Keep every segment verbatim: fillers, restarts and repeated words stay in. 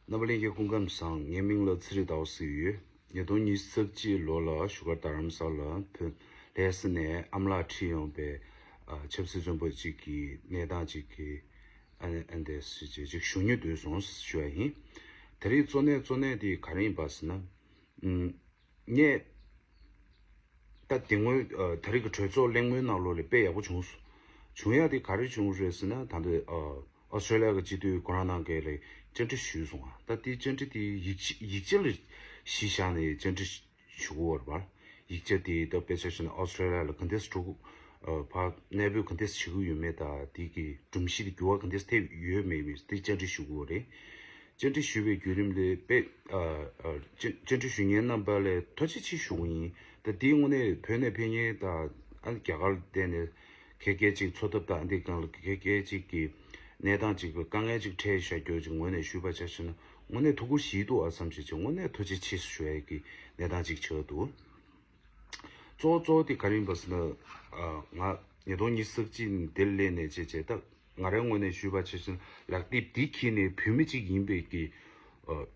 རྣམ་པ་ལྷན་རྒྱས་སྐུ་ཁམས་བཟང་། ངའི་མིང་ལ་ཚེ་རིང་ཟླ་བ་ཟེར་ཡོད། ཉིས་སྟོང་ཉི་ཤུ་རྩ་གཅིག་ལོ་ལ་བཞུགས་སྒར་རྡ་རམ་ས་ལ་བོད་ལྷ་ས་ནས་ཨ་མ་ལགས་ཁྲིད་ཡོང་པའི་ཨ་ཆབ་སྲིད་བཙོན་པ་གཅིག་གི་གནས་སྟངས་གཅིག་གི་ཨ་ཨ་འདས་ཞིག་ཅིག་ཞུ་སྙིང་འདོད་སོང་ཞུ་བ་ཡིན། དེ་རིང་གཙོ་གནད་གཙོ་གནད་དེ་ག་རེ་ཡིན་པ་ཟེར་ན། ངས་ད་དེ་སྔོན་ཨ་ད་རེས་ཀྱི་གྲོས་ཚོགས་གླེང་མོལ་ནང་ལོགས་ལ་དཔེ་ཡག་པོ་བྱུང་སོང་། བྱུང་ཡག་དེ་ག་རེ་བྱུང་རེད་ཟེར་ན། ད་ལྟ་ཨ་ཨོ་སི་ཀྲོ་ལི་ཡ་གི་སྤྱི་འཐུས་ཁོ་རང་ནང་གི་ལ་བཅར་འདྲི་ཞུས་སོང་ང་། ད་དེ་བཅར་འདྲི་དེ་ཡིག་ཆ་ཡིག་ཆ་ལ་གཞི་བཞག་ནས་བཅར་འདྲི་ཞུ་གི་ཡོད་རེད་པ། ཡིག་ཆ་དེ་ད་དཔེ་ཆ་བཞག་ན་ཨོ་སི་ཀྲོ་ལི་ཡ་ལ་ག་འདྲས་འགྲོ་གི་ཨ་ཕར་གནས་སྤོས་ག་འདྲས་བྱེད་ཀྱི་ཡོད་མེད་དང་། དེ་གི་སྒྲོམ་གཞི་དེ་འགྱུར་བ་ག་འདྲས་ཐེབས་ཡོད་མེད་མེད་དེ་བཅར་འདྲི་ཞུ་གི་ཡོད་རེད། བཅར་འདྲི་ཞུ་བའི་བརྒྱུད་རིམ་ལས་དཔེ་ཨ་ཨ་བཅར་བཅར་འདྲི་ཞུ་མཁན་རྣམ་པ་ལ་ཐུགས་རྗེ་ཆེ་ཞུ་གི་ཡིན། ད་དེའི་དངོས་གནས་བོད་ནས་ཕེབས་མཁན་དང་ཨ་རྒྱ་གར་ལ་བསྡད་ནས་ཁ་སྐད་ཅིག་འཚོ་ཐབས་དང་འདི་སྒང་ལ་ཁ་སྐད་ཅིག་གི་གནས་སྟངས་ཅིག་གི་དཀའ་ངལ་ཅིག་འཕྲད་བཞག་རྒྱུ་ཅིག་ངོས་ནས་ཞུས་པ་ཆ་བཞག་ན་དངོས་གནས་ཐུགས་ཁུར་བཞེས་འདུག་ཨ་བསམ་བྱས་ཅིག་དངོས་གནས་ཐུགས་རྗེ་ཆེ་ཞུ་ཡ་གི་གནས་སྟངས་ཅིག་ཆགས་འདུག། གཙོ་བོ་གཙོ་བོ་དེ་ག་རེ་ཡིན་པ་ཟེར་ན། ཨ་ང་ཉིས་སྟོང་ཉི་ཤུ་རྩ་གཅིག་ནས་འདིར་སླེབས་ནས་བྱས་བྱས་ད་ང་རའི་ངོས་ནས་ཞུས་པ་ཆ་བཞག་ན་ལག་དེབ་འདི་འཁྱེར་ནས་བོད་མི་གཅིག་ཡིན་པའི་གི་ཨ་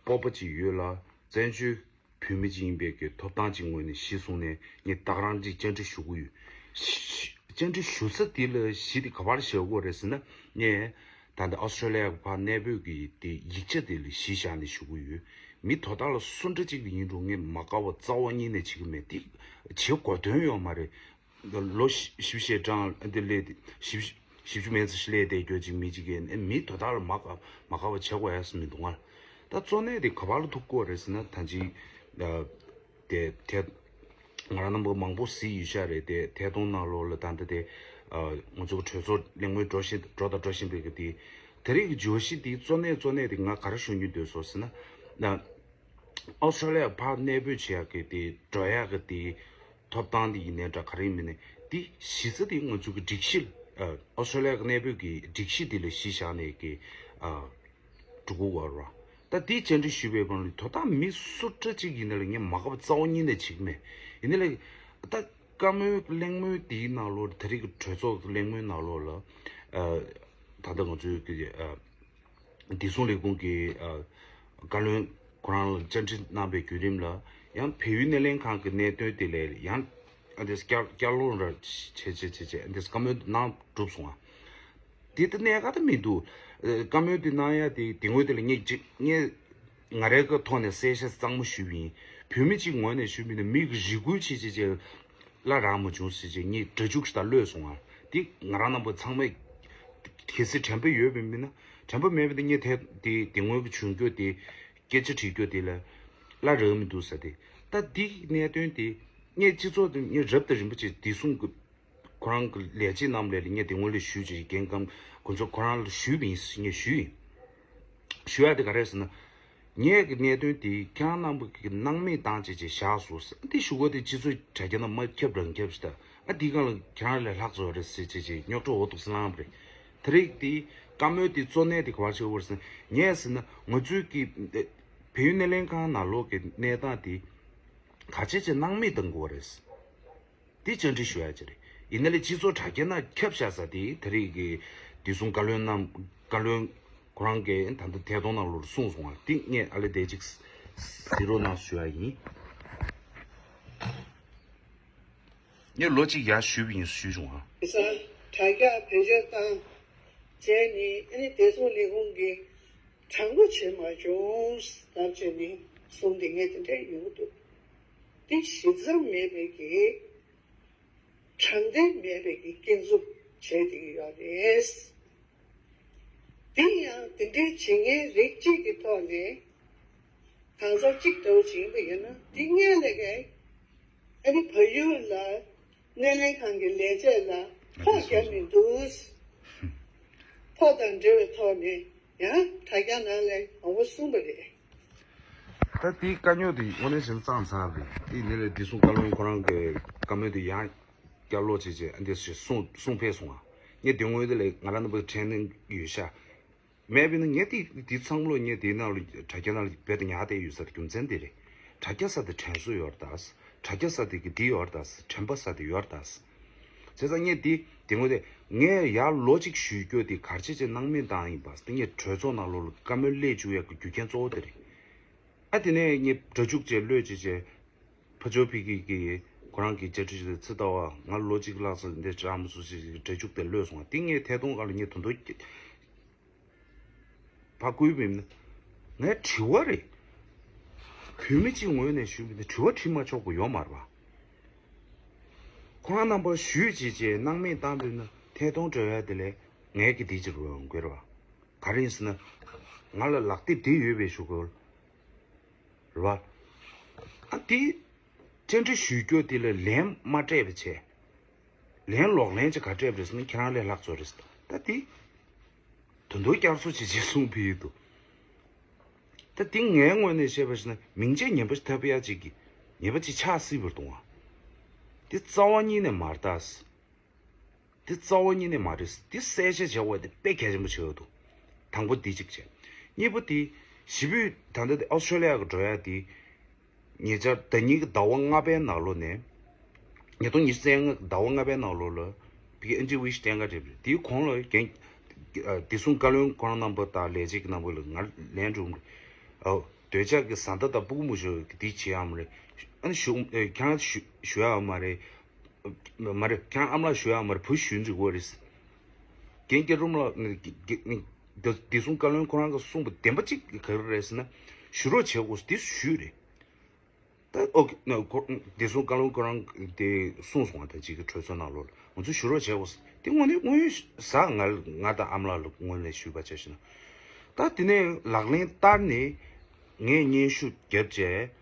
སྤོབས་པ་ཅིག་ཡོད་ལ། བཙན་བྱོལ་བོད་མི་གཅིག་ཡིན་པའི་གི་ཐོབ་ཐང་ཅིག་ངོས་ནས་གཞི་བཟུང་ནས་ངས་ད་ག་རང་ཅིག་བཅར་འདྲི་ཞུ་གི་ཡོད། བཅར་འདྲི་ཞུ་ས་དེ་ལ་གཞི་དེ་ག་པར་བཞག་དགོས་རེད་ཟེར་ན། ངས་ད་ལྟ་ཨོ་སི་ཀྲོ་ལི་ཡ་གི་ཕར་གནས་སྤོས་ཀྱི་དེ་ཡིག་ཆ་དེ་ལ་གཞི་བཞག་ནས་ཞུ་གི་ཡོད། མི་དོ་བདག་ལ་སུ་འདྲ་ཅིག་ཡིན་རུང་ངས་མ་དགའ་བ་རྩ་བ་ཉིད་ནས་བྱེད་ཀྱི་མེད། དེ་བྱེད་དགོས་དོན་ཡོད་མ་རེད། ལོ་བཞི་བཅུ་ཞེ་གྲངས་འདི་སླེབས་ཏེ་བཞི་བཅུ་བཞི་བཅུ་མན་ཙམ་ཞིག་སླེབས་བསྡད་རྒྱུ་ཅིག་མི་གཅིག་གིས་ཨེ་མི་དོ་བདག་ལ་མ་དགའ་མ་དགའ་བ་བྱེད་དགོས་ཡ་ཟེར་མི་འདུག་ང་། ད་གཙོ་གནད་དེ་ག་པར་ལ་ཐུག་དགོས་རེད་ཟེར་ན། ད་ཅི་ཨ་དེ་ཐད་ང་རང་རྣམ་པ་མང་པོ་གཟིགས་ཡོད་ཤག་རེད། དེ་ཐད་གཏོང་ནང་ལོགས་ལ་ད་ལྟ་དེ་ཨ་ང་ཚོ་གི་གྲོས་ཚོགས་གླེང་མོལ་འགྲོ་བཞིན་འགྲོ་དང་འགྲོ་བཞིན་པའི་གི་དེ་དེ་རིང་གི་བརྗོད་གཞི་དེ་གཙོ་གནད་གཙོ་གནད་དེ་ང་ག་རེ་ཞུ་སྙིང་འདོད་སོང་ཟེར་ན། ཨོ་སི་ཀྲོ་ལི་ཡ་ཕར་གནས་སྤོས་བྱེད་ཡག་གི་དེ་འགྲོ་ཡག་གི་དེ་ཐོབ་ཐང་དེ་ཡིན་ནའི་འདྲ་ག་རེ་ཡིན་མིན་ནའི་དེ་གཞི་རྩ་དེ་ང་ཚོ་གི་སྒྲིག་གཞི་ཨ་ཨོ་སི་ཀྲོ་ལི་ཡ་གི་གནས་སྤོས་ཀྱི་སྒྲིག་གཞི་དེ་ལ་གཞི་བཞག་ནས་ཀྱི་ཨ་འགྲོ་གི་ཡོད་རེད། ད་དེ་བཅར་འདྲི་ཞུས་པའི་སྒང་ལ་དོ་བདག་མི་སུ་འདྲ་ཅིག་ཡིན་ན་ལ་ངས་མ་དགའ་བ་རྩ་བ་ཉིད་ནས་བྱེད་ཀྱི་མེད། ཡིན་ནའི་ལ་ད་བཀའ་མོལ་གླེང་མོལ་དེའི་ནང་ལོགས་ད་རེས་ཀྱི་གྲོས་ཚོགས་གླེང་མོལ་ནང་ལོགས་ལ་ཨ་ད་ལྟ་ང་ཚོའི་གི་ཨ་བདེ་སྲུང་ལས་ཁུངས་ཀྱི་ཨ་བཀའ་བློན་ཁོ་རང་ལ་བཅར་འདྲི་གནང་བའི་བརྒྱུད་རིམ་ལ་ཡང་བལ་ཡུལ་སྣེ་ལེན་ཁང་གི་གནད་དོན་དེ་ལ་ཡང་ཨ་འདྲས་བསྐྱར་བསྐྱར་སློང་ར་བྱེད་བྱེད་བྱེད་བྱེད་ཨ་འདྲས་བཀའ་མོལ་གནང་གྲུབ་སོང་ང་། དེ་ལྟ་གནད་འགག་ད་མི་འདུག། ཨ་བཀའ་མོལ་དེ་གནང་ཡ་དེ་དེ་སྔོན་དེ་ལ་ངས་ཅིག་ངས་ང་རའི་གི་ཐོག་ནས་གསལ་བཤད་གཙང་མ་ཞུས་པ་ཡིན། བོད་མི་གཅིག་ངོས་ནས་ཞུས་པ་ཡིན་ན་མི་གི་རེ་སྐུལ་བྱེད་བྱེད་བྱེད། བླ་རག་མ་བྱུང་ཟེར་བྱས་ངས་སྒྲ་འཇུག་ཞིག་དང་གློད་སོང་ང་། དེ་ང་རང་རྣམ་པ་ཚང་མས་གལ་སྲིད་དྲན་པ་ཡོད་པ་མིན་ན། དྲན་པ་མེད་པ་དེ་ངས་དེ་དེ་དེ་སྔོན་གྱི་བྱུང་རྒྱུ་དེ་སྐད་ཆ་དྲིས་རྒྱུ་དེ་ལ་བླ་རག་མི་འདུག་ཟེར་ཏེ། ད་དེ་གི་གནད་དོན་དེ་ངས་སྤྱི་ཚོགས་དེ་ངས་རབ་དང་རིམ་པ་བྱས་བདེ་སྲུང་གི་ཁོ་རང་གི་ལས་བྱེད་རྣམས་ལ་ངས་དེ་སྔོན་ལ་ཞུས་བྱས་འགན་འཁུར་ཁོ་ཚོ་ཁོ་རང་ལ་ཞུས་པ་ཡིན་ཟེར་ངས་ཞུས་ཡིན། ཞུ་ཡ་དེ་ག་རེ་ཟེར་ན། ངས་ཀྱི་གནད་དོན་དེ་ཁྱེད་རང་རྣམ་པ་གི་སྣང་མེད་བཏང་བྱས་བྱས་བཞག་སོང་ཟེར། འདི་ཞུ་སྒོ་དེ་སྤྱི་ཚོགས་དྲ་རྒྱ་ནང་མ་ཁྱབ་རང་ཁྱབ་ཞིག་ད། ཨ་འདི་གང་ལ་ཁྱེད་རང་ལས་ལྷག་བཟོ་རེད་ཟེར་བྱས་བྱས་རྙོག་དྲ་འོ་ཐུག་སེ་ལངས་པ་རེད། དེ་རིགས་དེ་བཀའ་མོལ་དེ་གཙོ་གནད་དེ་ག་པར་བྱེད་དགོས་རེད་ཟེར་ན། ངས་ཟེར་ན་ང་ཚོའི་གི་བལ་ཡུལ་སྣེ་ལེན་ཁང་ནང་ལོགས་ཀྱི་གནས་སྟངས་དེ་ག་བྱས་བྱས་སྣང་མེད་གཏང་དགོས་རེད། དེ་བཅར་འདྲི་ཞུ་ཡ་ཅིག་རེད། ཡིན་ན་ལས་སྤྱི་ཚོགས་དྲ་རྒྱ་ནང་ཁྱབ་བཞག་ས་དེ་ད་རེས་ཀྱི་བདེ་སྲུང་བཀའ་བློན་རྣམས་བཀའ་བློན་ཁོ་རང་གིས་ད་ལྟ་ཐད་གཏོང་ནང་ལོགས་གསུངས་སོང་བ་དེ་ངས་ཨ་ལས་དེ་ཅིག་གཟིགས་རོགས་གནང་ཞུ་ཡ་ཡིན། ངས་ལོ་གཅིག་ཡར་ཞུས་པ་ཡིན་ཞུས་བྱུང་ཨ། དེང་སང་དྲ་རྒྱ་བེད་སྤྱོད་བཏང་བྱས་ནས་ཨ་ནི་བདེ་སྲུང་ལས་ཁུངས་ཀྱིས་དྲང་པོ་བྱེད་མ་བྱུང་ལབ་བྱས་ནས་གསུངས་ཏེ་ངས་དེ་འདྲ་ཡོང་གི་འདུག། དེ་ཞིབ་མཚམས་མེད་པའི་གི་དྲང་བདེན་མེད་པའི་གི་སྐྱོན་འཛུགས་བྱས་བསྡད་ཀྱི་ཡོད་རེད། དེ་ཡང་དེ་འདྲའི་བྱེད་མཁན་རིགས་གཅིག་གི་ཐོག་ནས་གང་ཟག་གཅིག་འདྲ་བོ་བྱེད་ཀྱི་ཡོད་ན་དེ་སྔོན་ལས་ཀའི་ཨ་ནི་བལ་ཡུལ་ལ་སྣེ་ལེན་ཁང་གི་ལས་བྱེད་ལ་ཕོགས་རྒྱབ་མི་འདུག། ཕོགས་དང་འབྲེལ་བའི་ཐོག་ནས་ཡང་དྲ་རྒྱ་ནང་ལ་མང་པོ་གསུངས་པ་རེད། ད་དེའི་དཀའ་རྙོག་དེ་དངོས་གནས་བྱས་ན་ཙང་ཙང་རེད། དེ་ནས་ལས་བདེ་སྲུང་བཀའ་བློན་ཁོ་རང་གི་བཀའ་མོལ་དེ་ཡང་བསྐྱར་ཀློག་བྱས་བྱས་ཨ་འདྲས་ཞིག་གསུངས་གསུངས་ཕེབས་སོང་ང་། ངས་དེ་སྔོན་དེ་ལས་ང་རང་རྣམ་པ་དྲན་ཡོད་ཤག། མེད་པས་ན་ངས་དེ་དེ་ཚང་མ་ལོ་ངས་དེ་ནང་ལ་དྲ་རྒྱ་ནང་ལ་རྦད་དེ་ཉར་བསྡད་ཡོད་ས་དེ་རྒྱུ་མཚན་དེ་རེད། དྲ་རྒྱ་ས་དེ་དྲན་གསོ་ཡོད་རེད་ད། དྲ་རྒྱ་ས་དེ་གི་དེ་ཡོད་རེད་ད། དྲན་པ་ས་དེ་ཡོད་རེད་ད། བྱས་ཙང་ངས་དེ་ དེ་ངོས་དེ་ངས་ཡར་ལོ་གཅིག་ཞུས་རྒྱུ་དེ་ག་རེ་བྱས་བྱས་སྣང་མེད་བཏང་ཡིན་པ། དེ་ངས་གྲོས་ཚོགས་ནང་ལོགས་ལ་བཀའ་མོལ་སླེབས་བཅུག་ཡག་གི་རྒྱུ་རྐྱེན་གཙོ་བོ་དེ་རེད། ཨ་དེ་ནས་ངས་སྒྲ་འཇུག་བྱས་བློས་བྱས་བྱས། ཕ་ཇོ་ཕི་གི་གི་ཁོ་རང་གི་བཅར་འདྲི་བྱས་ཚེ་ལྟ་བ་ང་ལོ་གཅིག་ལྷག་ཙམ་འདི་བཅར་མ་སོང་ཞེས་སྒྲ་འཇུག་དེ་བློས་སོང་བ། དེ་ངས་ཐད་གཏོང་སྒང་ལ་ངས་དོན་དོ་ཕར་བསྐུལ་མིན་ན། ངས་དྲི་བ་རེད། བོད་མི་གཅིག་ངོས་ནས་ཞུས་མིན་ན་དྲི་བ་དྲི་མ་ཆོག་པ་ཡོད་མ་རེད་པ། ཁོ་རང་རྣམ་པ་ཞུས་བྱས་བྱས་སྣང་མེད་བཏང་པས་ན་ཐད་གཏོང་འབྲེལ་བ་དེ་ལས་ངས་ཀྱི་དེ་ཅིག་རུ་ཡོང་དགོས་རེད་པ། ག་རེ་ཡིན་ཟེར་ན། ང་ལ་ལག་དེབ་དེ་ཡོད་པའི་ཞུ་དགོས་རེད་པ། ཨ་དེ་བཅར་འདྲི་ཞུས་རྒྱུ་དེ་ལ་ལན་མ་སྤྲད་པ་བྱས། ལན་ལོག་ལན་ཅིག་ག་སྤྲད་པ་རེད་ཟེར་ན་ཁྱེད་རང་ལས་ལྷག་ཚོད་རེད་ཟེར། ད་དེ་དོན་དོ་བསྐྱར་གསོ་བྱེད་ཅེས་གསུངས་ཕི་ཡི་འདུག་ད་དེ་ངའི་ངོས་ནས་བཤད་པ་ཞིག་ན་མིང་ཆད་ངན་པ་ཞིག་ཐོབ་ཡ་ཅིག་གི་ངན་པ་ཅིག་ཆགས་སྲིད་པར་གཏོང་བ། དེ་རྩ་བ་ཉིད་ནས་མ་རེད་ད། དེ་རྩ་བ་ཉིད་ནས་མ་རེད། དེ་གསལ་བཤད་བྱ་བ་དེ་དཔེ་གལ་ཆེན་པོ་ཆགས་ཡོད་འདུག་དང་པོ་དེ་གཅིག་བྱས། གཉིས་པ་དེ་བཞི་པོས་ད་ལྟ་དེ་ཨོ་སི་ཀྲོ་ལི་ཡ་གི་འགྲོ་ཡ་དེ། ཉེ་ཆར་ཟླ་ཉིན་གྱི་ཟླ་བ་ལྔ་པའི་ནང་ལོགས་ནས། ཉིས་སྟོང་ཉི་ཤུ་རྩ་ལྔ་ཟླ་བ་ལྔ་པའི་ནང་ལོགས་ལ་བི་ཨེན་ཇི་ཝི་ཤི་བསྟན་ག་རེད། དེའི་གོང་ལ་རྒན་བདེ་སྲུང་བཀའ་བློན་ཁོ་རང་རྣམ་པ་དང་ལས་བྱེད་ཀྱི་རྣམ་པ་ལ་ང་ལན་འགྲོ་གི་རེད། འདོད་ཆགས་ཀྱི་བཟའ་ཟླ་དང་སྤུ་གུ་མོ་ཞིག་གི་དེ་བྱེད་ཡག་མ་རེད། ཨ་ནི་ཞུ་ཁྱེད་རང་ཞུ་ཞུ་ཡག་མ་རེད། མ་རེད། ཁྱེད་རང་ཨ་མ་ལགས་ཞུ་ཡག་མ་རེད། བུ་ཞུ་འཇུག་གི་རེད། རྒན་སྐྱབས་རོམ་ལགས་བདེ་སྲུང་བཀའ་བློན་ཁོ་རང་གིས་གསུངས་པ་བདེན་པ་གཅིག་ག་རེ་རེད་ཟེར་ན། ཞུ་རོགས་བྱེད་དགོས་དེ་ཞུས་རེད། ད་ཨོ་ཁེ་ན་ཁོ་བདེ་སྲུང་བཀའ་བློན་ཁོ་རང་དེ་གསུངས་སོང་བ། ད་ཅིག་གི་གྲོས་ཚོགས་ནང་ལོགས་ལ་ང་ཚོས་ཞུ་རོགས་བྱས་འོ། དེ་དངོས་གནས་དངོས་ཡོད་ཟ་ང་ང་དང་ཨ་མ་ལགས་ལ་དངོས་གནས་ཞུས་པ་བྱས་ཤིང་ན། ད་དེ་ནས་ལག་ལེན་བསྟར་ནས་ངས་སྙན་ཞུ་བརྒྱབ་བྱས།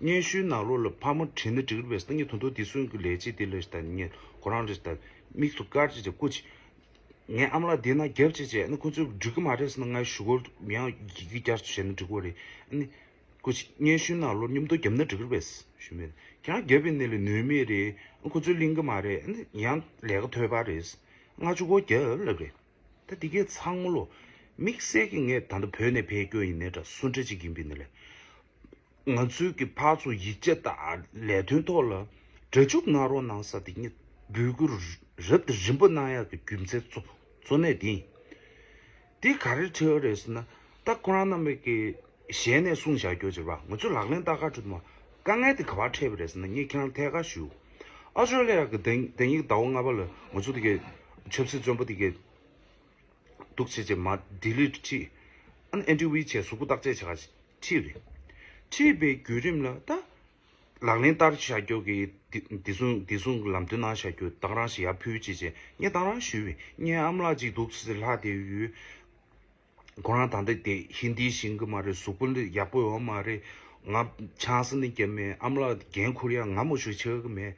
སྙན་ཞུའི་ནང་ལོགས་ལ་ཕར་མ་བྲིས་ན་འགྲིག་རེད་པས། ད་ངས་ད་དུང་བདེ་སྲུང་གི་ལས་བྱེད་དེ་ལ་ད་ངས་ཁོ་རང་ལ་ད་མིག་ཏུ་དཀར་བྱས་བྱས་སྐུ་མཁྱེན། ངའི་ཨ་མ་ལགས་འདི་ན་རྒྱབ་བྱས་བྱས་ཨ་ནི་ཁོ་ཚོས་འགྲིག་གི་མ་རེད་ཟེར་ན་ང་ཞུ་སྒོ་ཡང་ཡི་གེ་བསྐྱར་བྱས་ན་འགྲིག་གི་རེད། ཨ་ནི། སྐུ་མཁྱེན་སྙན་ཞུའི་ནང་ལོགས་མཉམ་དུ་བརྒྱབ་ན་འགྲིག་གི་རེད་པས་ཞུས་མེད། ཁྱེད་རང་བརྒྱབ་པའི་ནང་ལ་ནུས་མེད་རེད། ཁོ་ཚོས་ལེན་གི་མ་རེད། ཡང་ལས་ཀ་ཐོལ་པ་རེད། ང་ཚོ་སྒོ་རྒྱབ་ལབ་རེད། ད་དེ་གས་ཚང་མ་ལོ། དམིགས་བསལ་གྱི་ངས་ད་ལྟ་བོད་ནས་ཕེབས་རྒྱུ་ཡིན་ནའི་འདྲ་སུ་འདྲ་ཅིག་ཡིན་པའི་ནང་ལ། ང་ཚོའི་གི་ཕར་ཚུར་ཡིག་ཆ་དང་ལས་དོན་ཐོག་ལ་སྒྲ་འཇུག་གནང་རོགས་གནང་ས་དེ་ངས་འབོད་སྐུལ་རབ་དང་རིམ་པ་གནང་ཡག་གི་རྒྱུ་མཚན་གཙོ་གཙོ་གནད་དེ་ཡིན། དེ་ག་རེ་འཕྲད་ཡོད་རེད་ཟེར་ན། ད་ཁོ་རང་རྣམ་པས་ཀྱི་ཞལ་ནས་གསུངས་བཞག་རྒྱུ་ཅིག་རེད་པ། ང་ཚོས་ལག་ལེན་བསྟར་ག་འགྲོ་དུས་མ་དཀའ་ངལ་དེ་ག་པར་འཕྲད་པ་རེད་ཟེར་ན། ངས་ཁྱེད་རང་ཐད་ཀར་ཞུ། ཨོ་སི་ཀྲོ་ལི་ཡ་གི་ཟླ་ཟླ་ཉིན་གྱི་ཟླ་བ་ལྔ་པ་ལ་ང་ཚོ་དེ་གའི་ཆབ་སྲིད་བཙོན་པ་དེ་གའི་འདུག་བྱས་བྱས་མར་ལྡི་ལིར་ཁྲིད། ཨ་ནི་ཨེན་ཊི་ཝི་བྱས་གཟུགས་པོ་བརྟག་དཔྱད་བྱེད་ག་ཁྲིད་རེད། ཁྲིད་པའི་བརྒྱུད་རིམ་ལ་ད། ལག་ལེན་བསྟར་བཞག་རྒྱུ་གི་བདེ་བདེ་སྲུང་བདེ་སྲུང་གི་ལམ་སྟོན་གནང་བཞག་རྒྱུ་ད་ག་རང་ཞིག་ཡར་ཕུལ་བྱས་བྱས་ངས་ད་ག་རང་ཞུས་པས། ངའི་ཨ་མ་ལགས་ཅིག་འདུག་ཟེར་ལྷག་བསྡད་ཡོད། ཁོ་རང་ད་ལྟ་དེ་ཧིན་དི་ཤེས་ཀྱི་མ་རེད། གཟུགས་པོ་འདི་ཡག་པོ་ཡོད་མ་རེད། ང་ཆང་ས་ནི་བརྒྱབ་མེད། ཨ་མ་ལགས་འགན་འཁུར་ཡ་ང་མོ་ཞིག་ཆགས་ཀྱི་མེད།